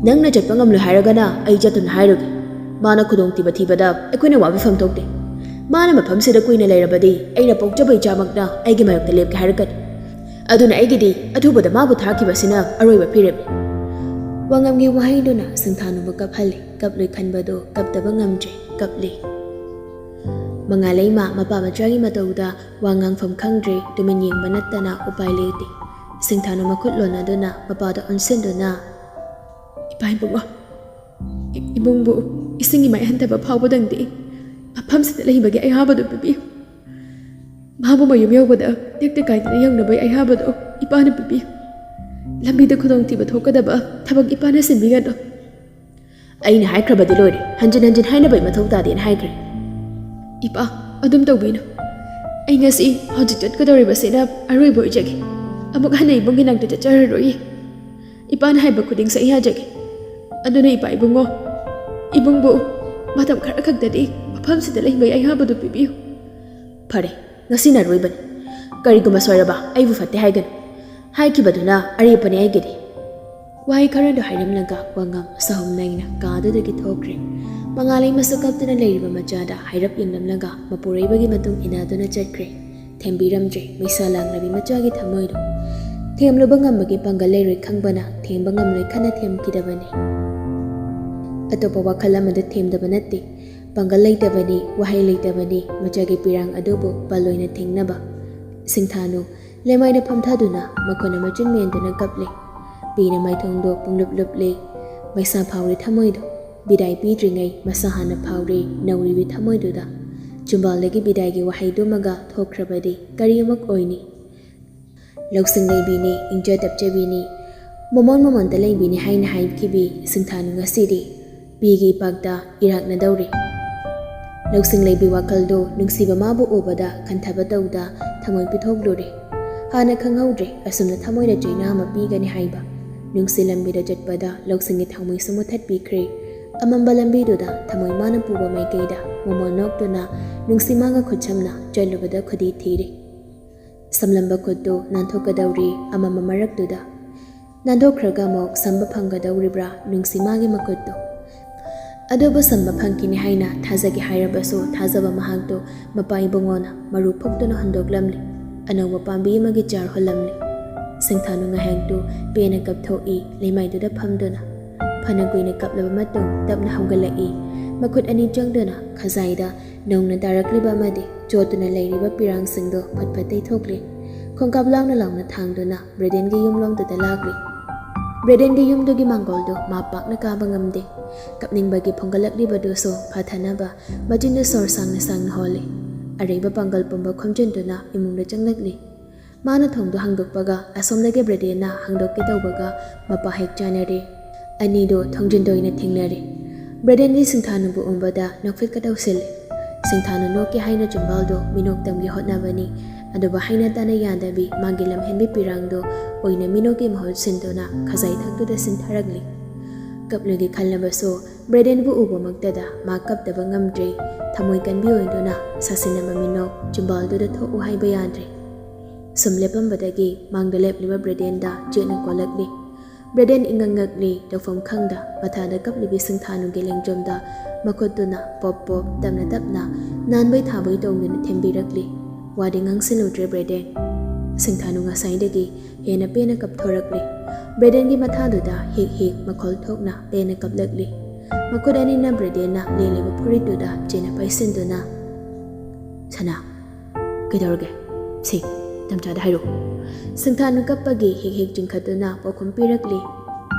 ꯅꯪꯅ ꯆꯠꯄ ꯉꯝꯂꯣꯏ ꯍꯥꯏꯔꯒꯅ ꯑꯩ ꯆꯠꯇꯨꯅ ꯍꯥꯏꯔꯨꯒꯦ꯫ ꯃꯥꯅ ꯈꯨꯗꯣꯡꯊꯤꯕ ꯊꯤꯕꯗ ꯑꯩꯈꯣꯏꯅ ꯋꯥꯕꯤꯐꯝ ꯊꯣꯛꯇꯦ꯫ ꯃꯥꯅ ꯃꯐꯝꯁꯤꯗ ꯀꯨꯏꯅ ꯂꯩꯔꯕꯗꯤ ꯑꯩꯅ ꯄꯣꯛꯆꯕ ꯏꯆꯥꯃꯛꯅ ꯑꯩꯒꯤ ꯃꯥꯌꯣꯛꯇ ꯂꯦꯞꯀꯦ ꯍꯥꯏꯔꯛꯀꯅꯤ꯫ ꯑꯗꯨꯅ ꯑꯩꯒꯤꯗꯤ ꯑꯊꯨꯕꯗ ꯃꯥꯕꯨ ꯊꯥꯈꯤꯕꯁꯤꯅ ꯑꯔꯣꯏꯕ ꯐꯤꯔꯦꯞꯅꯤ꯫ ꯋꯥꯉꯝꯒꯤ ꯋꯥꯍꯩꯗꯨꯅ ꯁꯤꯡꯊꯥꯅꯨꯕꯨ ꯀꯞꯍꯜꯂꯦ꯫ ꯀꯞꯂꯣꯏ ꯈꯟꯕꯗꯣ ꯀꯞꯇꯕ ꯉꯝꯗ꯭ꯔꯦ, ꯀꯞꯂꯤ꯫ ꯃꯉꯥꯂꯩꯃ ꯃꯄꯥ ꯃꯆꯥꯒꯤ ꯃꯇꯧꯗ ꯋꯥ ꯉꯥꯡꯐꯝ ꯈꯪꯗ꯭ꯔꯦ, ꯇꯨꯃꯤꯟ ꯌꯦꯡꯕ ꯅꯠꯇꯅ ꯎꯄꯥꯏ ꯂꯩꯇꯦ꯫ ꯁꯤꯡꯊꯥꯅꯨ ꯃꯈꯨꯠ ꯂꯣꯟꯅꯗꯨꯅ ꯃꯄꯥꯗ ꯑꯣꯟꯁꯤꯟꯗꯨꯅ, "ꯏꯄꯥ ꯏꯕꯨꯡꯉꯣ, ꯏ-, ꯏꯕꯨꯡꯕꯨ ꯏꯁꯤꯡꯒꯤ ꯃꯥꯏ ꯍꯟꯊꯕ ꯐꯥꯎꯕꯗꯪꯗꯤ ꯃꯐꯝꯁꯤꯗ ꯂꯩꯕꯒꯤ ꯑꯌꯥꯕꯗꯨ ꯄꯤꯕꯤꯌꯨ꯫ ꯃꯥꯕꯨ ꯃꯌꯨꯝ ꯌꯧꯕꯗ ꯇꯦꯛꯇ ꯀꯥꯏꯗꯅ ꯌꯧꯅꯕꯒꯤ ꯑꯌꯥꯕꯗꯨ ꯏꯄꯥꯅ ꯄꯤꯕꯤꯌꯨ꯫ ꯂꯝꯕꯤꯗ ꯈꯨꯗꯣꯡꯊꯤꯕ ꯊꯣꯛꯀꯗꯕ ꯊꯕꯛ ꯏꯄꯥꯅ ꯁꯤꯟꯕꯤꯒꯅꯨ꯫" "ꯑꯩꯅ ꯍꯥꯏꯈ꯭ꯔꯕꯗꯤ ꯂꯣꯏꯔꯦ, ꯍꯟꯖꯤꯟ ꯍꯟꯖꯤꯟ ꯍꯥꯏꯅꯕꯒꯤ ꯃꯊꯧ ꯇꯥꯗꯦꯅ ꯍꯥꯏꯈ꯭ꯔꯦ꯫" "ꯏꯄꯥ, ꯑꯗꯨꯝ ꯇꯧꯕꯤꯅꯨ꯫ ꯑꯩ ꯉꯁꯤ ꯍꯧꯖꯤꯛ ꯆꯠꯀꯗꯧꯔꯤꯕꯁꯤꯅ ꯑꯔꯣꯏꯕ ꯑꯣꯏꯖꯒꯦ꯫ ꯑꯃꯨꯛ ꯍꯟꯅ ꯏꯕꯨꯡꯒꯤ ꯅꯥꯛꯇ ꯆꯠꯆꯔꯔꯣꯏꯌꯦ꯫ ꯏꯄꯥꯅ ꯍꯥꯏꯕ ꯈꯨꯗꯤꯡ ꯁꯛ ꯌꯥꯖꯒꯦ꯫ ꯑꯗꯨꯅ ꯏꯄꯥ ꯏꯕꯨꯡꯉꯣ, ꯏꯕꯨꯡꯕꯨ ꯃꯇꯝ ꯈꯔ ꯈꯛꯇꯗꯤ ꯃꯐꯝꯁꯤꯗ ꯂꯩꯕꯒꯤ ꯑꯌꯥꯕꯗꯨ ꯄꯤꯕꯤꯌꯨ꯫" "ꯐꯔꯦ, ꯉꯁꯤꯅ ꯑꯔꯣꯏꯕꯅꯤ꯫ ꯀꯔꯤꯒꯨꯝꯕ ꯁꯣꯏꯔꯕ ꯑꯩꯕꯨ ꯐꯠꯇꯦ ꯍꯥꯏꯒꯅꯨ꯫ ꯍꯥꯏꯈꯤꯕꯗꯨꯅ ꯑꯔꯦꯞꯄꯅꯤ ꯑꯩꯒꯤꯗꯤ꯫" ꯋꯥꯍꯩ ꯈꯔꯗꯨ ꯍꯥꯏꯔꯝꯂꯒ ꯋꯥꯉꯝ ꯁꯥꯍꯨꯝ ꯅꯥꯏꯅ ꯀꯥꯗꯨꯗꯒꯤ ꯊꯣꯛꯈ꯭ꯔꯦ꯫ ꯃꯉꯥꯂꯩꯃꯁꯨ ꯀꯞꯇꯨꯅ ꯂꯩꯔꯤꯕ ꯃꯆꯥꯗ ꯍꯥꯏꯔꯞ ꯌꯦꯡꯂꯝꯂꯒ ꯃꯄꯨꯔꯣꯏꯕꯒꯤ ꯃꯇꯨꯡ ꯏꯟꯅꯗꯨꯅ ꯆꯠꯈ꯭ꯔꯦ꯫ ꯊꯦꯝꯕꯤꯔꯝꯗ꯭ꯔꯦ ꯃꯩꯁꯥ ꯂꯥꯡꯂꯕꯤ ꯃꯆꯥꯒꯤ ꯊꯃꯣꯏꯗꯨ꯫ ꯊꯦꯝꯂꯨꯕ ꯉꯝꯕꯒꯤ ꯄꯥꯡꯒꯜ ꯂꯩꯔꯣꯏ ꯈꯪꯕꯅ ꯊꯦꯝꯕ ꯉꯝꯂꯣꯏ ꯈꯟꯅ ꯊꯦꯝꯈꯤꯗꯕꯅꯤ꯫ ꯑꯇꯣꯞꯄ ꯋꯥꯈꯜ ꯑꯃꯗ ꯊꯦꯝꯗꯕ ꯅꯠꯇꯦ꯫ ꯄꯥꯡꯒꯜ ꯂꯩꯇꯕꯅꯤ, ꯋꯥꯍꯩ ꯂꯩꯇꯕꯅꯤ, ꯃꯆꯥꯒꯤ ꯄꯤꯔꯥꯡ ꯑꯗꯨꯕꯨ ꯄꯜꯂꯣꯏꯅ ꯊꯦꯡꯅꯕ꯫ ꯁꯤꯡꯊꯥꯅꯨ ꯂꯩꯃꯥꯏꯗ ꯐꯝꯊꯗꯨꯅ ꯃꯈꯣꯟꯅ ꯃꯆꯤꯟ ꯃꯦꯟꯗꯨꯅ ꯀꯞꯂꯦ꯫ ꯄꯤꯅ ꯃꯥꯏꯊꯣꯡꯗꯣ ꯄꯨꯡꯂꯨꯞ ꯂꯨꯞꯂꯦ꯫ ꯃꯩꯁꯥ ꯐꯥꯎꯔꯦ ꯊꯃꯣꯏꯗꯣ꯫ ꯕꯤꯗꯥꯏ ꯄꯤꯗ꯭ꯔꯤꯉꯩ ꯃꯁꯥ ꯍꯥꯟꯅ ꯐꯥꯎꯔꯦ ꯅꯧꯔꯤꯕꯤ ꯊꯃꯣꯏꯗꯨꯗ꯫ ꯆꯨꯝꯕꯥꯜꯗꯒꯤ ꯕꯤꯗꯥꯏꯒꯤ ꯋꯥꯍꯩꯗꯨꯃꯒ ꯊꯣꯛꯈ꯭ꯔꯕꯗꯤ ꯀꯔꯤ ꯑꯃꯨꯛ ꯑꯣꯏꯅꯤ? ꯂꯧꯁꯤꯡ ꯂꯩꯕꯤꯅꯤ, ꯏꯪꯖ ꯇꯞꯆꯕꯤꯅꯤ, ꯃꯃꯣꯟ ꯃꯃꯣꯟꯗ ꯂꯩꯕꯤꯅꯤ ꯍꯥꯏꯅ ꯍꯥꯏꯈꯤꯕꯤ ꯁꯤꯡꯊꯥꯅꯨ ꯉꯁꯤꯗꯤ ꯄꯤꯒꯤ ꯏꯄꯥꯛꯇ ꯏꯔꯥꯛꯅꯗꯧꯔꯦ꯫ ꯂꯧꯁꯤꯡ ꯂꯩꯕꯤ ꯋꯥꯈꯜꯗꯣ ꯅꯨꯡꯁꯤꯕ ꯃꯥꯕꯨ ꯎꯕꯗ ꯈꯟꯊꯕ ꯇꯧꯗ ꯊꯃꯣꯏ ꯄꯤꯊꯣꯛꯂꯨꯔꯦ꯫ ꯍꯥꯟꯅ ꯈꯪꯍꯧꯗ꯭ꯔꯦ ꯑꯁꯨꯝꯅ ꯊꯃꯣꯏꯗ ꯆꯩꯅꯥ ꯑꯃ ꯄꯤꯒꯅꯤ ꯍꯥꯏꯕ꯫ ꯅꯨꯡꯁꯤ ꯂꯝꯕꯤꯗ ꯆꯠꯄꯗ ꯂꯧꯁꯤꯡꯒꯤ ꯊꯥꯎꯃꯩꯁꯨ ꯃꯨꯊꯠꯄꯤꯈ꯭ꯔꯦ꯫ ꯑꯃꯝꯕ ꯂꯝꯕꯤꯗꯨꯗ ꯊꯃꯣꯏ ꯃꯥꯅ ꯄꯨꯕ ꯃꯥꯏꯀꯩꯗ ꯃꯃꯣꯟ ꯅꯣꯛꯇꯨꯅ ꯅꯨꯡꯁꯤ ꯃꯥꯒ ꯈꯨꯠꯁꯝꯅ ꯆꯠꯂꯨꯕꯗ ꯈꯨꯗꯤ ꯊꯤꯔꯦ꯫ ꯁꯝꯂꯝꯕ ꯈꯨꯠꯇꯨ ꯅꯥꯟꯊꯣꯛꯀꯗꯧꯔꯤ ꯑꯃꯝꯕ ꯃꯔꯛꯇꯨꯗ꯫ ꯅꯥꯟꯗꯣꯛꯈ꯭ꯔꯒ ꯑꯃꯨꯛ ꯁꯝꯕ ꯐꯪꯒꯗꯧꯔꯤꯕ꯭ꯔꯥ ꯅꯨꯡꯁꯤ ꯃꯥꯒꯤ ꯃꯈꯨꯠꯇꯨ? ꯑꯗꯨꯕꯨ ꯁꯝꯕ ꯐꯪꯈꯤꯅꯤ ꯍꯥꯏꯅ ꯊꯥꯖꯒꯦ ꯍꯥꯏꯔꯕꯁꯨ ꯊꯥꯖꯕ ꯃꯍꯥꯛꯇꯨ ꯃꯄꯥ ꯏꯕꯨꯡꯉꯣꯅ ꯃꯔꯨ ꯐꯨꯛꯇꯨꯅ ꯍꯨꯟꯗꯣꯛꯂꯝꯂꯤ꯫ ꯑꯅꯧꯕ ꯄꯥꯝꯕꯤ ꯑꯃꯒꯤ ꯆꯥꯔ ꯍꯨꯜꯂꯝꯂꯤ꯫ ꯁꯤꯡꯊꯥꯅꯨ ꯉꯥꯏꯍꯥꯛꯇꯨ ꯄꯦꯟꯅ ꯀꯞꯊꯣꯛꯏ ꯂꯩꯃꯥꯏꯗꯨꯗ ꯐꯝꯗꯨꯅ꯫ ꯐꯅ ꯀꯨꯏꯅ ꯀꯞꯂꯕ ꯃꯇꯨꯡ ꯇꯞꯅ ꯍꯧꯒꯠꯂꯛꯏ꯫ ꯃꯈꯨꯠ ꯑꯅꯤ ꯆꯪꯗꯨꯅ ꯈꯖꯥꯏꯗ ꯅꯧꯅ ꯇꯥꯔꯛꯂꯤꯕ ꯑꯃꯗꯤ ꯆꯣꯠꯇꯨꯅ ꯂꯩꯔꯤꯕ ꯄꯤꯔꯥꯡꯁꯤꯡꯗꯨ ꯐꯠ ꯐꯠ ꯇꯩꯊꯣꯛꯂꯤ꯫ ꯈꯣꯡꯀꯥꯞ ꯂꯥꯎꯅ ꯂꯥꯎꯅ ꯊꯥꯡꯗꯨꯅ ꯕ꯭ꯔꯦꯗꯦꯟꯒꯤ ꯌꯨꯝꯂꯣꯝꯗꯨꯗ ꯂꯥꯛꯂꯤ꯫ ꯕ꯭ꯔꯦꯗꯦꯟꯒꯤ ꯌꯨꯝꯗꯨꯒꯤ ꯃꯥꯡꯒꯣꯜꯗꯨ ꯃꯥ ꯄꯥꯛꯅ ꯀꯥꯕ ꯉꯝꯗꯦ꯫ ꯀꯞꯅꯤꯡꯕꯒꯤ ꯐꯨꯡꯒꯠꯂꯛꯂꯤꯕꯗꯨꯁꯨ ꯐꯥꯊꯅꯕ ꯃꯆꯤꯟꯗꯨ ꯁꯣꯔ ꯁꯥꯡꯅ ꯁꯥꯡꯅ ꯍꯣꯜꯂꯤ꯫ ꯑꯔꯩꯕ ꯄꯥꯡꯒꯜ ꯄꯨꯝꯕ ꯈꯣꯝꯖꯤꯟꯗꯨꯅ ꯏꯃꯨꯡꯗ ꯆꯪꯂꯛꯂꯤ꯫ ꯃꯥꯅ ꯊꯣꯡꯗꯨ ꯍꯥꯡꯗꯣꯛꯄꯒ ꯑꯁꯣꯝꯗꯒꯤ ꯕ꯭ꯔꯦꯗꯦꯟꯅ ꯍꯥꯡꯗꯣꯛꯀꯦ ꯇꯧꯕꯒ ꯃꯄꯥ ꯍꯦꯛ ꯆꯥꯟꯅꯔꯦ꯫ ꯑꯅꯤꯗꯨ ꯊꯣꯡꯖꯤꯟꯗ ꯑꯣꯏꯅ ꯊꯦꯡꯅꯔꯦ꯫ ꯕ꯭ꯔꯦꯗꯦꯟꯒꯤ ꯁꯤꯡꯊꯥꯅꯨꯕꯨ ꯎꯕꯗ ꯅꯣꯛꯐꯦꯠꯀ ꯇꯧꯁꯤꯜꯂꯤ꯫ ꯁꯤꯡꯊꯥꯅꯨ ꯅꯣꯛꯀꯦ ꯍꯥꯏꯅ ꯆꯤꯝꯕꯥꯜꯗꯨ ꯃꯤꯅꯣꯛꯇꯝꯒꯤ ꯍꯣꯠꯅꯕꯅꯤ, ꯑꯗꯨꯕꯨ ꯍꯥꯏꯅ ꯇꯥꯅ ꯌꯥꯗꯕꯤ ꯃꯥꯒꯤ ꯂꯝꯍꯦꯟꯕꯤ ꯄꯤꯔꯥꯡꯗꯨ ꯑꯣꯏꯅ ꯃꯤꯅꯣꯛꯀꯤ ꯃꯍꯨꯠ ꯁꯤꯟꯗꯨꯅ ꯈꯖꯥꯏ ꯊꯛꯇꯨꯗ ꯁꯤꯟꯊꯔꯛꯂꯤ꯫ ꯀꯞꯂꯒꯦ ꯈꯜꯂꯕꯁꯨ ꯕ꯭ꯔꯦꯗꯦꯟꯕꯨ ꯎꯕꯃꯛꯇꯗ ꯃꯥ ꯀꯞꯇꯕ ꯉꯝꯗ꯭ꯔꯦ꯫ ꯊꯃꯣꯏ ꯀꯟꯕꯤ ꯑꯣꯏꯗꯨꯅ ꯁꯥꯁꯤꯟꯅꯕ ꯃꯤꯅꯣꯛ ꯆꯤꯝꯕꯥꯜꯗꯨꯗ ꯊꯣꯛꯎ ꯍꯥꯏꯕ ꯌꯥꯗ꯭ꯔꯦ꯫ ꯁꯨꯝ ꯂꯦꯞꯄꯝꯕꯗꯒꯤ ꯃꯥꯡꯗ ꯂꯦꯞꯂꯤꯕ ꯕ꯭ꯔꯦꯗꯦꯟꯗ ꯆꯦꯠꯅ ꯀꯣꯜꯂꯛꯂꯤ꯫ ꯕ꯭ꯔꯦꯗꯦꯟ ꯏꯉꯛ ꯉꯛꯂꯤ, ꯇꯧꯐꯝ ꯈꯪꯗ ꯃꯊꯥꯗ ꯀꯞꯂꯤꯕꯤ ꯁꯤꯡꯊꯥꯅꯨꯒꯤ ꯂꯦꯡꯖꯨꯝꯗ ꯃꯈꯨꯠꯇꯨꯅ ꯄꯣꯞ ꯄꯣꯞ, ꯇꯞꯅ ꯇꯞꯅ, ꯅꯥꯟꯕꯩ ꯊꯥꯕꯩ ꯇꯧꯗꯨꯅ ꯊꯦꯝꯕꯤꯔꯛꯂꯤ꯫ ꯋꯥꯗꯤ ꯉꯥꯡꯁꯤꯜꯂꯨꯗ꯭ꯔꯦ ꯕ꯭ꯔꯦꯗꯦꯟ꯫ ꯁꯤꯡꯊꯥꯅꯨ ꯉꯁꯥꯏꯗꯒꯤ ꯍꯦꯟꯅ ꯄꯦꯟꯅ ꯀꯞꯊꯣꯔꯛꯂꯤ꯫ ꯕ꯭ꯔꯦꯗꯦꯟꯒꯤ ꯃꯊꯥꯗꯨꯗ ꯍꯤꯛ ꯍꯤꯛ ꯃꯈꯣꯜ ꯊꯣꯛꯅ ꯄꯦꯟꯅ ꯀꯞꯂꯛꯂꯤ꯫ ꯃꯈꯨꯠ ꯑꯅꯤꯅ ꯕ꯭ꯔꯦꯗꯦꯟꯅ ꯂꯦꯜꯂꯤꯕ ꯐꯨꯔꯤꯠꯇꯨꯗ ꯆꯦꯠꯅ ꯄꯥꯏꯁꯤꯟꯗꯨꯅ, "ꯁꯅꯥ, ꯀꯩꯗꯧꯔꯒꯦ? ꯁꯤ, ꯇꯝꯆꯥꯗ ꯍꯥꯏꯔꯛꯎ꯫" ꯁꯤꯡꯊꯥꯅꯨ ꯀꯞꯄꯒꯤ ꯍꯦꯛ ꯍꯦꯛ ꯆꯤꯡꯈꯠꯇꯨꯅ ꯄꯥꯎꯈꯨꯝ ꯄꯤꯔꯛꯂꯤ꯫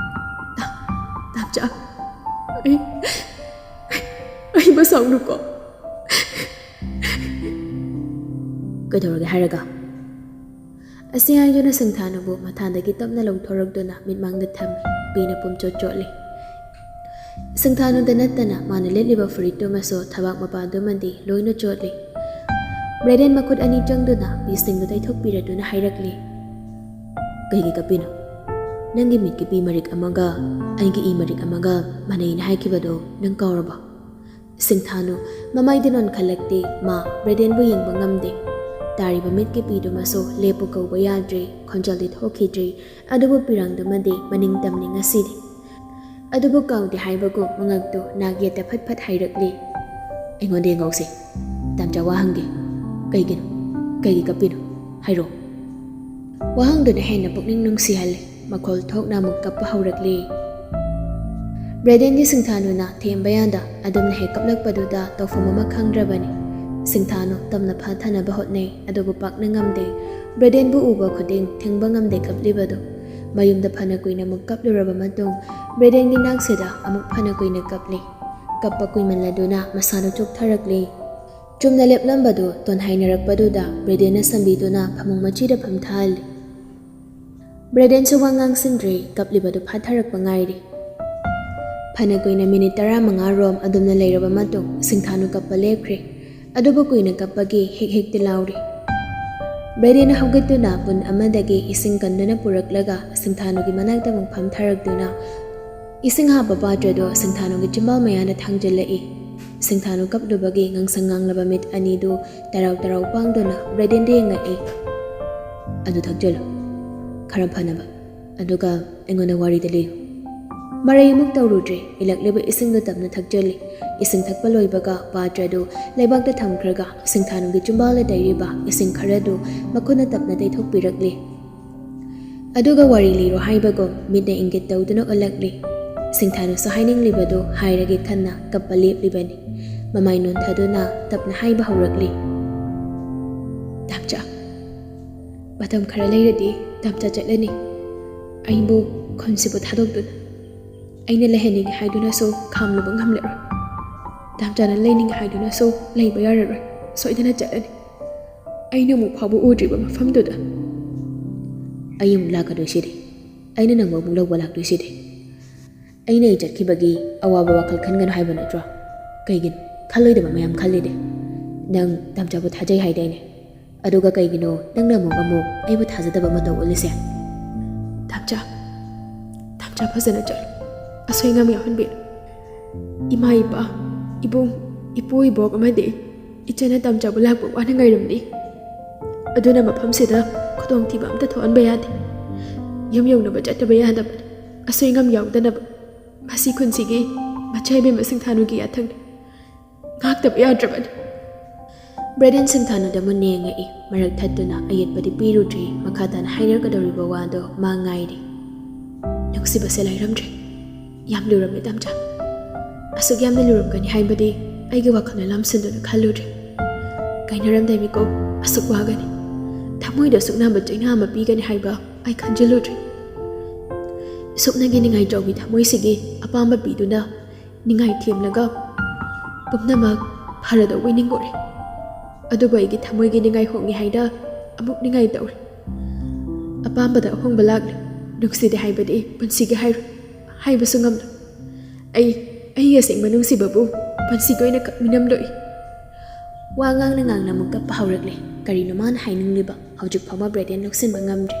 "ꯇꯥ-, ꯇꯥꯝꯆꯥ, ꯑꯩ, ꯑꯩ ꯃꯁꯥꯎꯅꯨꯀꯣ꯫" "ꯀꯩꯗꯧꯔꯒꯦ ꯍꯥꯏꯔꯒ?" ꯑꯁꯤ ꯍꯥꯏꯗꯨꯅ ꯁꯤꯡꯊꯥꯅꯨꯕꯨ ꯃꯊꯥꯗꯒꯤ ꯇꯞꯅ ꯂꯧꯊꯣꯔꯛꯇꯨꯅ ꯃꯤꯠꯃꯥꯡꯗ ꯊꯝꯃꯤ꯫ ꯄꯦꯟꯅ ꯄꯨꯝꯆꯣꯠ ꯆꯣꯠꯂꯤ꯫ ꯁꯤꯡꯊꯥꯅꯨꯗ ꯅꯠꯇꯅ ꯃꯥꯅ ꯂꯤꯠꯂꯤꯕ ꯐꯨꯔꯤꯠꯇꯨꯃꯁꯨ ꯊꯕꯥꯛ ꯃꯄꯥꯗꯨꯃꯗꯤ ꯂꯣꯏꯅ ꯆꯣꯠꯂꯤ꯫ ꯕ꯭ꯔꯦꯗꯦꯟ ꯃꯈꯨꯠ ꯑꯅꯤ ꯆꯪꯗꯨꯅ ꯄꯤꯁꯤꯡꯗꯨ ꯇꯩꯊꯣꯛꯄꯤꯔꯗꯨꯅ ꯍꯥꯏꯔꯛꯂꯤ, "ꯀꯩꯒꯤ ꯀꯞꯄꯤꯅꯣ? ꯅꯪꯒꯤ ꯃꯤꯠꯀꯤ ꯄꯤ ꯃꯔꯤꯛ ꯑꯃꯒ ꯑꯩꯒꯤ ꯏ ꯃꯔꯤꯛ ꯑꯃꯒ ꯃꯥꯟꯅꯩꯅ ꯍꯥꯏꯈꯤꯕꯗꯣ ꯅꯪ ꯀꯥꯎꯔꯕꯣ?" ꯁꯤꯡꯊꯥꯅꯨ ꯃꯃꯥꯏꯗꯤ ꯅꯣꯟꯈꯠꯂꯛꯇꯦ꯫ ꯃꯥ ꯕ꯭ꯔꯦꯗꯦꯟꯕꯨ ꯌꯦꯡꯕ ꯉꯝꯗꯦ꯫ ꯇꯥꯔꯤꯕ ꯃꯤꯠꯀꯤ ꯄꯤꯗꯨꯃꯁꯨ ꯂꯦꯞꯄꯨ ꯀꯧꯕ ꯌꯥꯗ꯭ꯔꯤ, ꯈꯣꯟꯖꯦꯜꯗꯤ ꯊꯣꯛꯈꯤꯗ꯭ꯔꯤ, ꯑꯗꯨꯕꯨ ꯄꯤꯔꯪꯗꯨꯃꯗꯤ ꯃꯅꯤꯡ ꯇꯝꯅꯤ ꯉꯁꯤꯗꯤ꯫ ꯑꯗꯨꯕꯨ ꯀꯥꯎꯗꯦ ꯍꯥꯏꯕꯒꯨꯝ ꯃꯉꯛꯇꯨ ꯅꯥꯛ ꯌꯦꯠꯇ ꯐꯠ ꯐꯠ ꯍꯥꯏꯔꯛꯂꯤ꯫ "ꯑꯩꯉꯣꯟꯗ ꯌꯦꯡꯍꯧꯁꯤ꯫ ꯇꯥꯝꯆꯥ, ꯋꯥ ꯍꯪꯒꯦ꯫ ꯀꯩꯒꯤꯅꯣ? ꯀꯩꯒꯤ ꯀꯞꯄꯤꯅꯣ? ꯍꯥꯏꯔꯛꯑꯣ꯫" ꯋꯥꯍꯪꯗꯨꯅ ꯍꯦꯟꯅ ꯄꯨꯛꯅꯤꯡ ꯅꯨꯡꯁꯤꯍꯜꯂꯤ꯫ ꯃꯈꯣꯜ ꯊꯣꯛꯅ ꯑꯃꯨꯛ ꯀꯞꯄ ꯍꯧꯔꯛꯂꯤ꯫ ꯕ꯭ꯔꯦꯗꯦꯟꯗꯤ ꯁꯤꯡꯊꯥꯅꯨꯅ ꯊꯦꯝꯕ ꯌꯥꯗ ꯑꯗꯨꯝꯅ ꯍꯦꯛ ꯀꯞꯂꯛꯄꯗꯨꯗ ꯇꯧꯐꯝ ꯑꯃ ꯈꯪꯗ꯭ꯔꯕꯅꯤ꯫ ꯁꯤꯡꯊꯥꯅꯨ ꯇꯞꯅ ꯐꯥꯊꯅꯕ ꯍꯣꯠꯅꯩ, ꯑꯗꯨꯕꯨ ꯄꯥꯛꯅ ꯉꯝꯗꯦ꯫ ꯕ꯭ꯔꯦꯗꯦꯟꯕꯨ ꯎꯕ ꯈꯨꯗꯤꯡ ꯊꯤꯡꯕ ꯉꯝꯗꯦ ꯀꯞꯂꯤꯕꯗꯨ꯫ ꯃꯌꯨꯝꯗ ꯐꯅ ꯀꯨꯏꯅ ꯑꯃꯨꯛ ꯀꯞꯂꯨꯔꯕ ꯃꯇꯨꯡ ꯕ꯭ꯔꯦꯗꯦꯟꯒꯤ ꯅꯥꯛꯁꯤꯗ ꯑꯃꯨꯛ ꯐꯅ ꯀꯨꯏꯅ ꯀꯞꯂꯤ꯫ ꯀꯞꯄ ꯀꯨꯏꯃꯜꯂꯗꯨꯅ ꯃꯁꯥꯗꯨ ꯆꯣꯛꯊꯔꯛꯂꯤ꯫ ꯆꯨꯝꯅ ꯂꯦꯞꯂꯝꯕꯗꯨ ꯇꯣꯟꯍꯥꯏꯅꯔꯛꯄꯗꯨꯗ ꯕ꯭ꯔꯦꯗꯦꯟꯅ ꯁꯝꯕꯤꯗꯨꯅ ꯐꯃꯨꯡ ꯃꯆꯤꯗ ꯐꯝꯊꯍꯜꯂꯤ꯫ ꯕ꯭ꯔꯦꯗꯦꯟꯁꯨ ꯋꯥ ꯉꯥꯡꯁꯤꯟꯗ꯭ꯔꯦ, ꯀꯞꯂꯤꯕꯗꯨ ꯐꯥꯊꯔꯛꯄ ꯉꯥꯏꯔꯤ꯫ ꯐꯅ ꯀꯨꯏꯅ ꯃꯤꯅꯤꯠ ꯇꯔꯥꯃꯉꯥ ꯔꯣꯝ ꯑꯗꯨꯝꯅ ꯂꯩꯔꯕ ꯃꯇꯨꯡ ꯁꯤꯡꯊꯥꯅꯨ ꯀꯞꯄ ꯂꯦꯞꯈ꯭ꯔꯦ꯫ ꯑꯗꯨꯕꯨ ꯀꯨꯏꯅ ꯀꯞꯄꯒꯤ ꯍꯦꯛ ꯍꯦꯛꯇꯤ ꯂꯥꯎꯔꯤ꯫ ꯕ꯭ꯔꯦꯗꯦꯟꯅ ꯍꯧꯒꯠꯇꯨꯅ ꯄꯨꯟ ꯑꯃꯗꯒꯤ ꯏꯁꯤꯡ ꯀꯟꯗꯨꯅ ꯄꯨꯔꯛꯂꯒ ꯁꯤꯡꯊꯥꯅꯨꯒꯤ ꯃꯅꯥꯛꯇ ꯑꯃꯨꯛ ꯐꯝꯊꯔꯛꯇꯨꯅ ꯏꯁꯤꯡ ꯍꯥꯞꯄ ꯄꯥꯇ꯭ꯔꯗꯨ ꯁꯤꯡꯊꯥꯅꯨꯒꯤ ꯆꯤꯝꯕꯥꯜ ꯃꯌꯥꯗ ꯊꯥꯡꯖꯤꯜꯂꯛꯏ꯫ ꯁꯤꯡꯊꯥꯅꯨ ꯀꯞꯂꯨꯕꯒꯤ ꯉꯥꯡꯁꯪ ꯉꯥꯡꯂꯕ ꯃꯤꯠ ꯑꯅꯤꯗꯨ ꯇꯔꯥꯎ ꯇꯔꯥꯎ ꯄꯥꯡꯗꯨꯅ ꯕ꯭ꯔꯦꯗꯦꯟꯗ ꯌꯦꯡꯉꯛꯏ꯫ "ꯑꯗꯨ ꯊꯛꯆꯜꯂꯨ, ꯈꯔ ꯐꯅꯕ, ꯑꯗꯨꯒ ꯑꯩꯉꯣꯟꯗ ꯋꯥꯔꯤꯗ ꯂꯤꯌꯨ꯫" ꯃꯔꯩ ꯑꯃꯨꯛ ꯇꯧꯔꯨꯗ꯭ꯔꯦ, ꯏꯜꯂꯛꯂꯤꯕ ꯏꯁꯤꯡꯗꯨ ꯇꯞꯅ ꯊꯛꯆꯜꯂꯤ꯫ ꯏꯁꯤꯡ ꯊꯛꯄ ꯂꯣꯏꯕꯒ ꯄꯥꯇ꯭ꯔꯗꯨ ꯂꯩꯕꯥꯛꯇ ꯊꯝꯈ꯭ꯔꯒ ꯁꯤꯡꯊꯥꯅꯨꯒꯤ ꯆꯤꯝꯕꯥꯜꯗ ꯇꯩꯔꯤꯕ ꯏꯁꯤꯡ ꯈꯔꯗꯨ ꯃꯈꯨꯠꯅ ꯇꯞꯅ ꯇꯩꯊꯣꯛꯄꯤꯔꯛꯂꯤ꯫ ꯑꯗꯨꯒ ꯋꯥꯔꯤ ꯂꯤꯔꯣ ꯍꯥꯏꯕꯒꯨꯝ ꯃꯤꯠꯅ ꯏꯪꯒꯤꯠ ꯇꯧꯗꯨꯅ ꯎꯠꯂꯛꯂꯤ꯫ ꯁꯤꯡꯊꯥꯅꯨꯁꯨ ꯍꯥꯏꯅꯤꯡꯂꯤꯕꯗꯨ ꯍꯥꯏꯔꯒꯦ ꯈꯟꯅ ꯀꯞꯄ ꯂꯦꯞꯂꯤꯕꯅꯤ꯫ ꯃꯃꯥꯏ ꯅꯣꯟꯊꯗꯨꯅ ꯇꯞꯅ ꯍꯥꯏꯕ ꯍꯧꯔꯛꯂꯤ꯫ "ꯇꯥꯝꯆꯥ, ꯃꯇꯝ ꯈꯔ ꯂꯩꯔꯗꯤ ꯇꯥꯝꯆꯥ ꯆꯠꯂꯅꯤ꯫ ꯑꯩꯕꯨ ꯈꯨꯟꯁꯤꯕꯨ ꯊꯥꯗꯣꯛꯇꯨꯅ꯫ ꯑꯩꯅ ꯂꯩꯍꯟꯅꯤꯡꯉꯦ ꯍꯥꯏꯗꯨꯅꯁꯨ ꯈꯥꯝꯂꯨꯕ ꯉꯝꯂꯔꯣꯏ꯫ ꯇꯥꯝꯆꯥꯅ ꯂꯩꯅꯤꯡꯉꯦ ꯍꯥꯏꯗꯨꯅꯁꯨ ꯂꯩꯕ ꯌꯥꯔꯔꯣꯏ꯫ ꯁꯣꯏꯗꯅ ꯆꯠꯂꯅꯤ꯫ ꯑꯩꯅ ꯑꯃꯨꯛ ꯐꯥꯎꯕ ꯎꯗ꯭ꯔꯤꯕ ꯃꯐꯝꯗꯨꯗ꯫ ꯑꯩ ꯑꯃꯨꯛ ꯂꯥꯛꯀꯗꯣꯏꯁꯤꯗꯤ꯫ ꯑꯩꯅ ꯅꯪꯕꯨ ꯑꯃꯨꯛ ꯂꯧꯕ ꯂꯥꯛꯇꯣꯏꯁꯤꯗꯤ꯫ ꯑꯩꯅ ꯑꯩ ꯆꯠꯈꯤꯕꯒꯤ ꯑꯋꯥꯕ ꯋꯥꯈꯜ ꯈꯟꯒꯅꯨ ꯍꯥꯏꯕ ꯅꯠꯇ꯭ꯔꯣ? ꯀꯩꯒꯤꯅꯣ ꯈꯜꯂꯣꯏꯗꯕ ꯃꯌꯥꯝ ꯈꯜꯂꯤꯗꯤ? ꯅꯪ ꯇꯥꯝꯆꯥꯕꯨ ꯊꯥꯖꯩ ꯍꯥꯏꯗꯥꯏꯅꯦ? ꯑꯗꯨꯒ ꯀꯩꯒꯤꯅꯣ ꯅꯪꯅ ꯑꯃꯨꯛ ꯑꯃꯨꯛ ꯑꯩꯕꯨ ꯊꯥꯖꯗꯕ ꯃꯇꯧ ꯎꯠꯂꯤꯁꯦ?" "ꯇꯥꯝꯆꯥ, ꯇꯥꯝꯆꯥ ꯐꯖꯅ ꯆꯠꯂꯨ꯫ ꯑꯁꯣꯏ ꯑꯉꯥꯝ ꯌꯥꯎꯍꯟꯕꯤꯅꯨ꯫ ꯏꯃꯥ ꯏꯄꯥ, ꯏꯕꯨꯡ, ꯏꯄꯨ ꯏꯕꯣꯛ ꯑꯃꯗꯤ ꯏꯆꯟꯅ ꯇꯥꯝꯆꯥꯕꯨ ꯂꯥꯛꯄ ꯋꯥꯅ ꯉꯥꯏꯔꯝꯂꯤ꯫ ꯑꯗꯨꯅ ꯃꯐꯝꯁꯤꯗ ꯈꯨꯗꯣꯡꯊꯤꯕ ꯑꯝꯇ ꯊꯣꯛꯍꯟꯕ ꯌꯥꯗꯦ꯫ ꯌꯨꯝ ꯌꯧꯅꯕ ꯆꯠꯇꯕ ꯌꯥꯗꯕꯅꯤ꯫ ꯑꯁꯣꯏ ꯑꯉꯥꯝ ꯌꯥꯎꯗꯅꯕ꯫ ꯃꯁꯤ ꯈꯨꯟꯁꯤꯒꯤ ꯃꯆꯥ ꯏꯕꯦꯝꯃ ꯁꯤꯡꯊꯥꯅꯨꯒꯤ ꯌꯥꯊꯪꯅꯤ꯫ ꯉꯥꯛꯇꯕ ꯌꯥꯗ꯭ꯔꯕꯅꯤ꯫ ꯕ꯭ꯔꯦꯗꯦꯟ ꯁꯤꯡꯊꯥꯅꯨꯗ ꯃꯨꯟꯅ ꯌꯦꯡꯉꯛꯏ꯫ ꯃꯔꯛ ꯊꯠꯇꯨꯅ ꯑꯌꯦꯠꯄꯗꯤ ꯄꯤꯔꯨꯗ꯭ꯔꯤ꯫ ꯃꯈꯥ ꯇꯥꯅ ꯍꯥꯏꯅꯔꯛꯀꯗꯧꯔꯤꯕ ꯋꯥꯗꯣ ꯃꯥ ꯉꯥꯏꯔꯤ꯫ ꯅꯨꯡꯁꯤꯕꯁꯦ ꯂꯩꯔꯝꯗ꯭ꯔꯦ꯫ ꯌꯥꯝ ꯂꯨꯔꯝꯃꯦ ꯇꯥꯝꯆꯥ꯫ ꯑꯁꯨꯛ ꯌꯥꯝꯅ ꯂꯨꯔꯝꯒꯅꯤ ꯍꯥꯏꯕꯗꯤ ꯑꯩꯒꯤ ꯋꯥꯈꯜꯅ ꯂꯝꯁꯤꯟꯗꯨꯅ ꯈꯜꯂꯨꯗ꯭ꯔꯦ꯫ ꯀꯥꯏꯅꯔꯝꯗꯥꯏ ꯃꯤꯀꯣꯛ ꯑꯁꯨꯛ ꯋꯥꯒꯅꯤ, ꯊꯃꯣꯏꯗ ꯑꯁꯨꯛ ꯅꯥꯕ ꯆꯩꯅꯥ ꯑꯃ ꯄꯤꯒꯅꯤ ꯍꯥꯏꯕ ꯑꯩ ꯈꯟꯖꯤꯜꯂꯨꯗ꯭ꯔꯦ꯫ ꯁꯨꯞꯅꯒꯤ ꯅꯤꯡꯉꯥꯏ ꯆꯥꯎꯕꯤ ꯊꯃꯣꯏꯁꯤꯒꯤ ꯑꯄꯥꯝꯕ ꯄꯤꯗꯨꯅ ꯅꯤꯡꯉꯥꯏ ꯊꯦꯝꯂꯒ ꯄꯨꯝꯅꯃꯛ ꯐꯔꯗꯧꯕꯩ ꯅꯤꯡꯉꯨꯔꯦ꯫ ꯑꯗꯨꯕꯨ ꯑꯩꯒꯤ ꯊꯃꯣꯏꯒꯤ ꯅꯤꯡꯉꯥꯏ ꯍꯣꯡꯉꯦ ꯍꯥꯏꯅ ꯑꯃꯨꯛ ꯅꯤꯡꯉꯥꯏ ꯇꯧꯔꯦ꯫ ꯑꯄꯥꯝꯕꯗ ꯑꯍꯣꯡꯕ ꯂꯥꯛꯂꯦ꯫ ꯅꯨꯡꯁꯤꯗꯦ ꯍꯥꯏꯕꯗꯤ ꯄꯨꯟꯁꯤꯒꯤ ꯍꯥꯏꯔꯣꯏ꯫ ꯍꯥꯏꯕꯁꯨ ꯉꯝꯂꯣꯏ꯫ ꯑꯩ, ꯑꯩꯒꯤ ꯑꯁꯦꯡꯕ ꯅꯨꯡꯁꯤꯕꯕꯨ ꯄꯨꯟꯁꯤꯒꯤ ꯑꯣꯏꯅ ꯀꯞꯃꯤꯟꯅꯝꯂꯣꯏ꯫ ꯋꯥ ꯉꯥꯡꯅ ꯉꯥꯡꯅ ꯑꯃꯨꯛ ꯀꯞꯄ ꯍꯧꯔꯛꯂꯦ꯫ ꯀꯔꯤꯅꯣ ꯃꯥꯅ ꯍꯥꯏꯅꯤꯡꯂꯤꯕ? ꯍꯧꯖꯤꯛ ꯐꯥꯎꯕ ꯕ꯭ꯔꯦꯗꯦꯟ ꯂꯧꯁꯤꯟꯕ ꯉꯝꯗ꯭ꯔꯤ꯫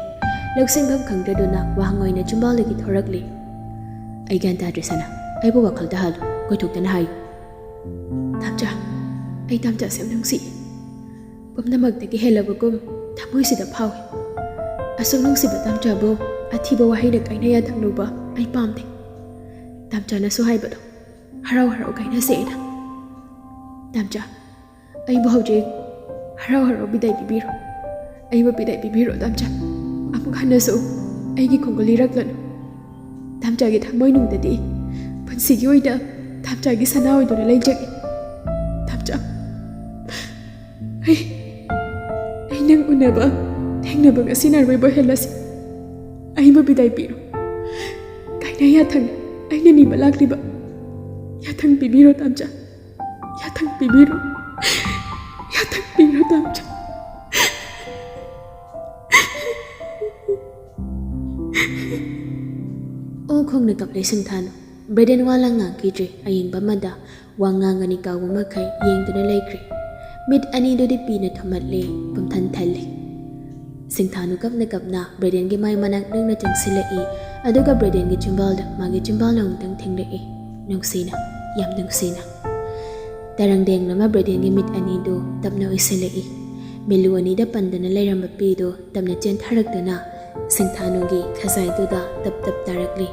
ꯂꯧꯁꯤꯟꯐꯝ ꯈꯪꯗꯗꯨꯅ ꯋꯥꯍꯪ ꯑꯣꯏꯅ ꯆꯤꯝꯕꯥꯜꯗꯒꯤ ꯊꯣꯔꯛꯂꯤ꯫ "ꯑꯩ ꯒ꯭ꯌꯥꯟ ꯇꯥꯗ꯭ꯔꯦ ꯁꯅꯥ꯫ ꯑꯩꯕꯨ ꯋꯥꯈꯜ ꯇꯥꯍꯜꯂꯨ꯫ ꯀꯣꯏꯊꯣꯛꯇꯅ ꯍꯥꯏꯌꯨ꯫" "ꯇꯥꯝꯆꯥ, ꯑꯩ ꯇꯥꯝꯆꯥꯁꯦ ꯌꯥꯝ ꯅꯨꯡꯁꯤꯌꯦ꯫ ꯄꯨꯝꯅꯃꯛꯇꯒꯤ ꯍꯦꯜꯂꯕꯒꯨꯝ ꯊꯃꯣꯏꯁꯤꯗ ꯐꯥꯎꯏ꯫ ꯑꯁꯨꯛ ꯅꯨꯡꯁꯤꯕ ꯇꯥꯝꯆꯥꯕꯨ ꯑꯊꯤꯕ ꯋꯥꯍꯩꯅ ꯀꯥꯏꯅ ꯌꯥꯊꯪꯂꯨꯕ ꯑꯩ ꯄꯥꯝꯗꯦ꯫ ꯇꯥꯝꯆꯥꯅꯁꯨ ꯍꯥꯏꯕꯗꯣ ꯍꯔꯥꯎ ꯍꯔꯥꯎ ꯀꯥꯏꯅꯁꯦꯅ꯫ ꯇꯥꯝꯆꯥ, ꯑꯩꯕꯨ ꯍꯧꯖꯤꯛ ꯍꯔꯥꯎ ꯍꯔꯥꯎ ꯕꯤꯗꯥꯏ ꯄꯤꯕꯤꯔꯣ꯫ ꯑꯩꯕꯨ ꯕꯤꯗꯥꯏ ꯄꯤꯕꯤꯔꯣ ꯇꯥꯝꯆꯥ꯫ ꯑꯃꯨꯛ ꯍꯟꯅꯁꯨ ꯑꯩꯒꯤ ꯈꯣꯡꯒꯨꯜ ꯂꯤꯔꯛꯂꯅꯨ꯫ ꯇꯥꯝꯆꯥꯒꯤ ꯊꯃꯣꯏꯅꯨꯡꯗꯗꯤ ꯄꯨꯟꯁꯤꯒꯤ ꯑꯣꯏꯅ ꯇꯥꯝꯆꯥꯒꯤ ꯁꯅꯥ ꯑꯣꯏꯗꯨꯅ ꯂꯩꯖꯒꯦ꯫ ꯇꯥꯝꯆꯥ, ꯑꯩ, ꯑꯩ ꯅꯪ ꯎꯅꯕ, ꯊꯦꯡꯅꯕ ꯉꯁꯤꯅ ꯑꯔꯣꯏꯕ ꯑꯣꯏꯍꯜꯂꯁꯤ꯫ ꯑꯩꯕꯨ ꯕꯤꯗꯥꯏ ꯄꯤꯔꯣ꯫ ꯀꯥꯏꯅ ꯌꯥꯊꯪ ꯑꯩꯅ ꯅꯤꯕ ꯂꯥꯛꯂꯤꯕ꯫ ꯌꯥꯊꯪ ꯄꯤꯕꯤꯔꯣ ꯇꯥꯝꯆꯥ꯫ ꯌꯥꯊꯪ ꯄꯤꯕꯤꯔꯣ꯫ ꯌꯥꯊꯪ ꯄꯤꯔꯣ ꯇꯥꯝꯆꯥ꯫" ꯑꯣ ꯈꯣꯡꯅ ꯀꯞꯂꯦ ꯁꯤꯡꯊꯥꯅꯨ꯫ ꯕ꯭ꯔꯦꯗꯦꯟ ꯋꯥ ꯂꯥꯡ ꯉꯥꯡꯈꯤꯗ꯭ꯔꯦ꯫ ꯑꯌꯦꯡꯕ ꯑꯃꯗ ꯋꯥ ꯉꯥꯡꯒꯅꯤ ꯀꯥꯎꯕ ꯃꯈꯩ ꯌꯦꯡꯗꯨꯅ ꯂꯩꯈ꯭ꯔꯦ꯫ ꯃꯤꯠ ꯑꯅꯤꯗꯨꯗꯤ ꯄꯤꯅ ꯊꯨꯝꯍꯠꯂꯦ, ꯄꯨꯝꯊꯟ ꯊꯜꯂꯦ꯫ ꯁꯤꯡꯊꯥꯅꯨ ꯀꯞꯅ ꯀꯞꯅ ꯕ꯭ꯔꯦꯗꯦꯟꯒꯤ ꯃꯥꯏ ꯃꯅꯥꯛ ꯅꯛꯅ ꯆꯪꯁꯤꯜꯂꯛꯏ, ꯑꯗꯨꯒ ꯕ꯭ꯔꯦꯗꯦꯟꯒꯤ ꯆꯤꯝꯕꯥꯜꯗ ꯃꯥꯒꯤ ꯆꯤꯝꯕꯥꯜ ꯑꯃꯨꯛꯇꯪ ꯊꯦꯡꯂꯛꯏ, ꯅꯨꯡꯁꯤꯅ, ꯌꯥꯝ ꯅꯨꯡꯁꯤꯅ꯫ ꯇꯔꯪ ꯇꯦꯡꯂꯕ ꯕ꯭ꯔꯦꯗꯦꯟꯒꯤ ꯃꯤꯠ ꯑꯅꯤꯗꯨ ꯇꯞꯅ ꯎꯏꯁꯤꯜꯂꯛꯏ꯫ ꯃꯦꯂꯨ ꯑꯅꯤꯗ ꯄꯟꯗꯅ ꯂꯩꯔꯝꯕ ꯄꯤꯗꯨ ꯇꯞꯅ ꯆꯦꯟꯊꯔꯛꯇꯨꯅ ꯁꯤꯡꯊꯥꯅꯨꯒꯤ ꯈꯖꯥꯏꯗꯨꯗ ꯇꯞ ꯇꯞ ꯇꯥꯔꯛꯂꯤ꯫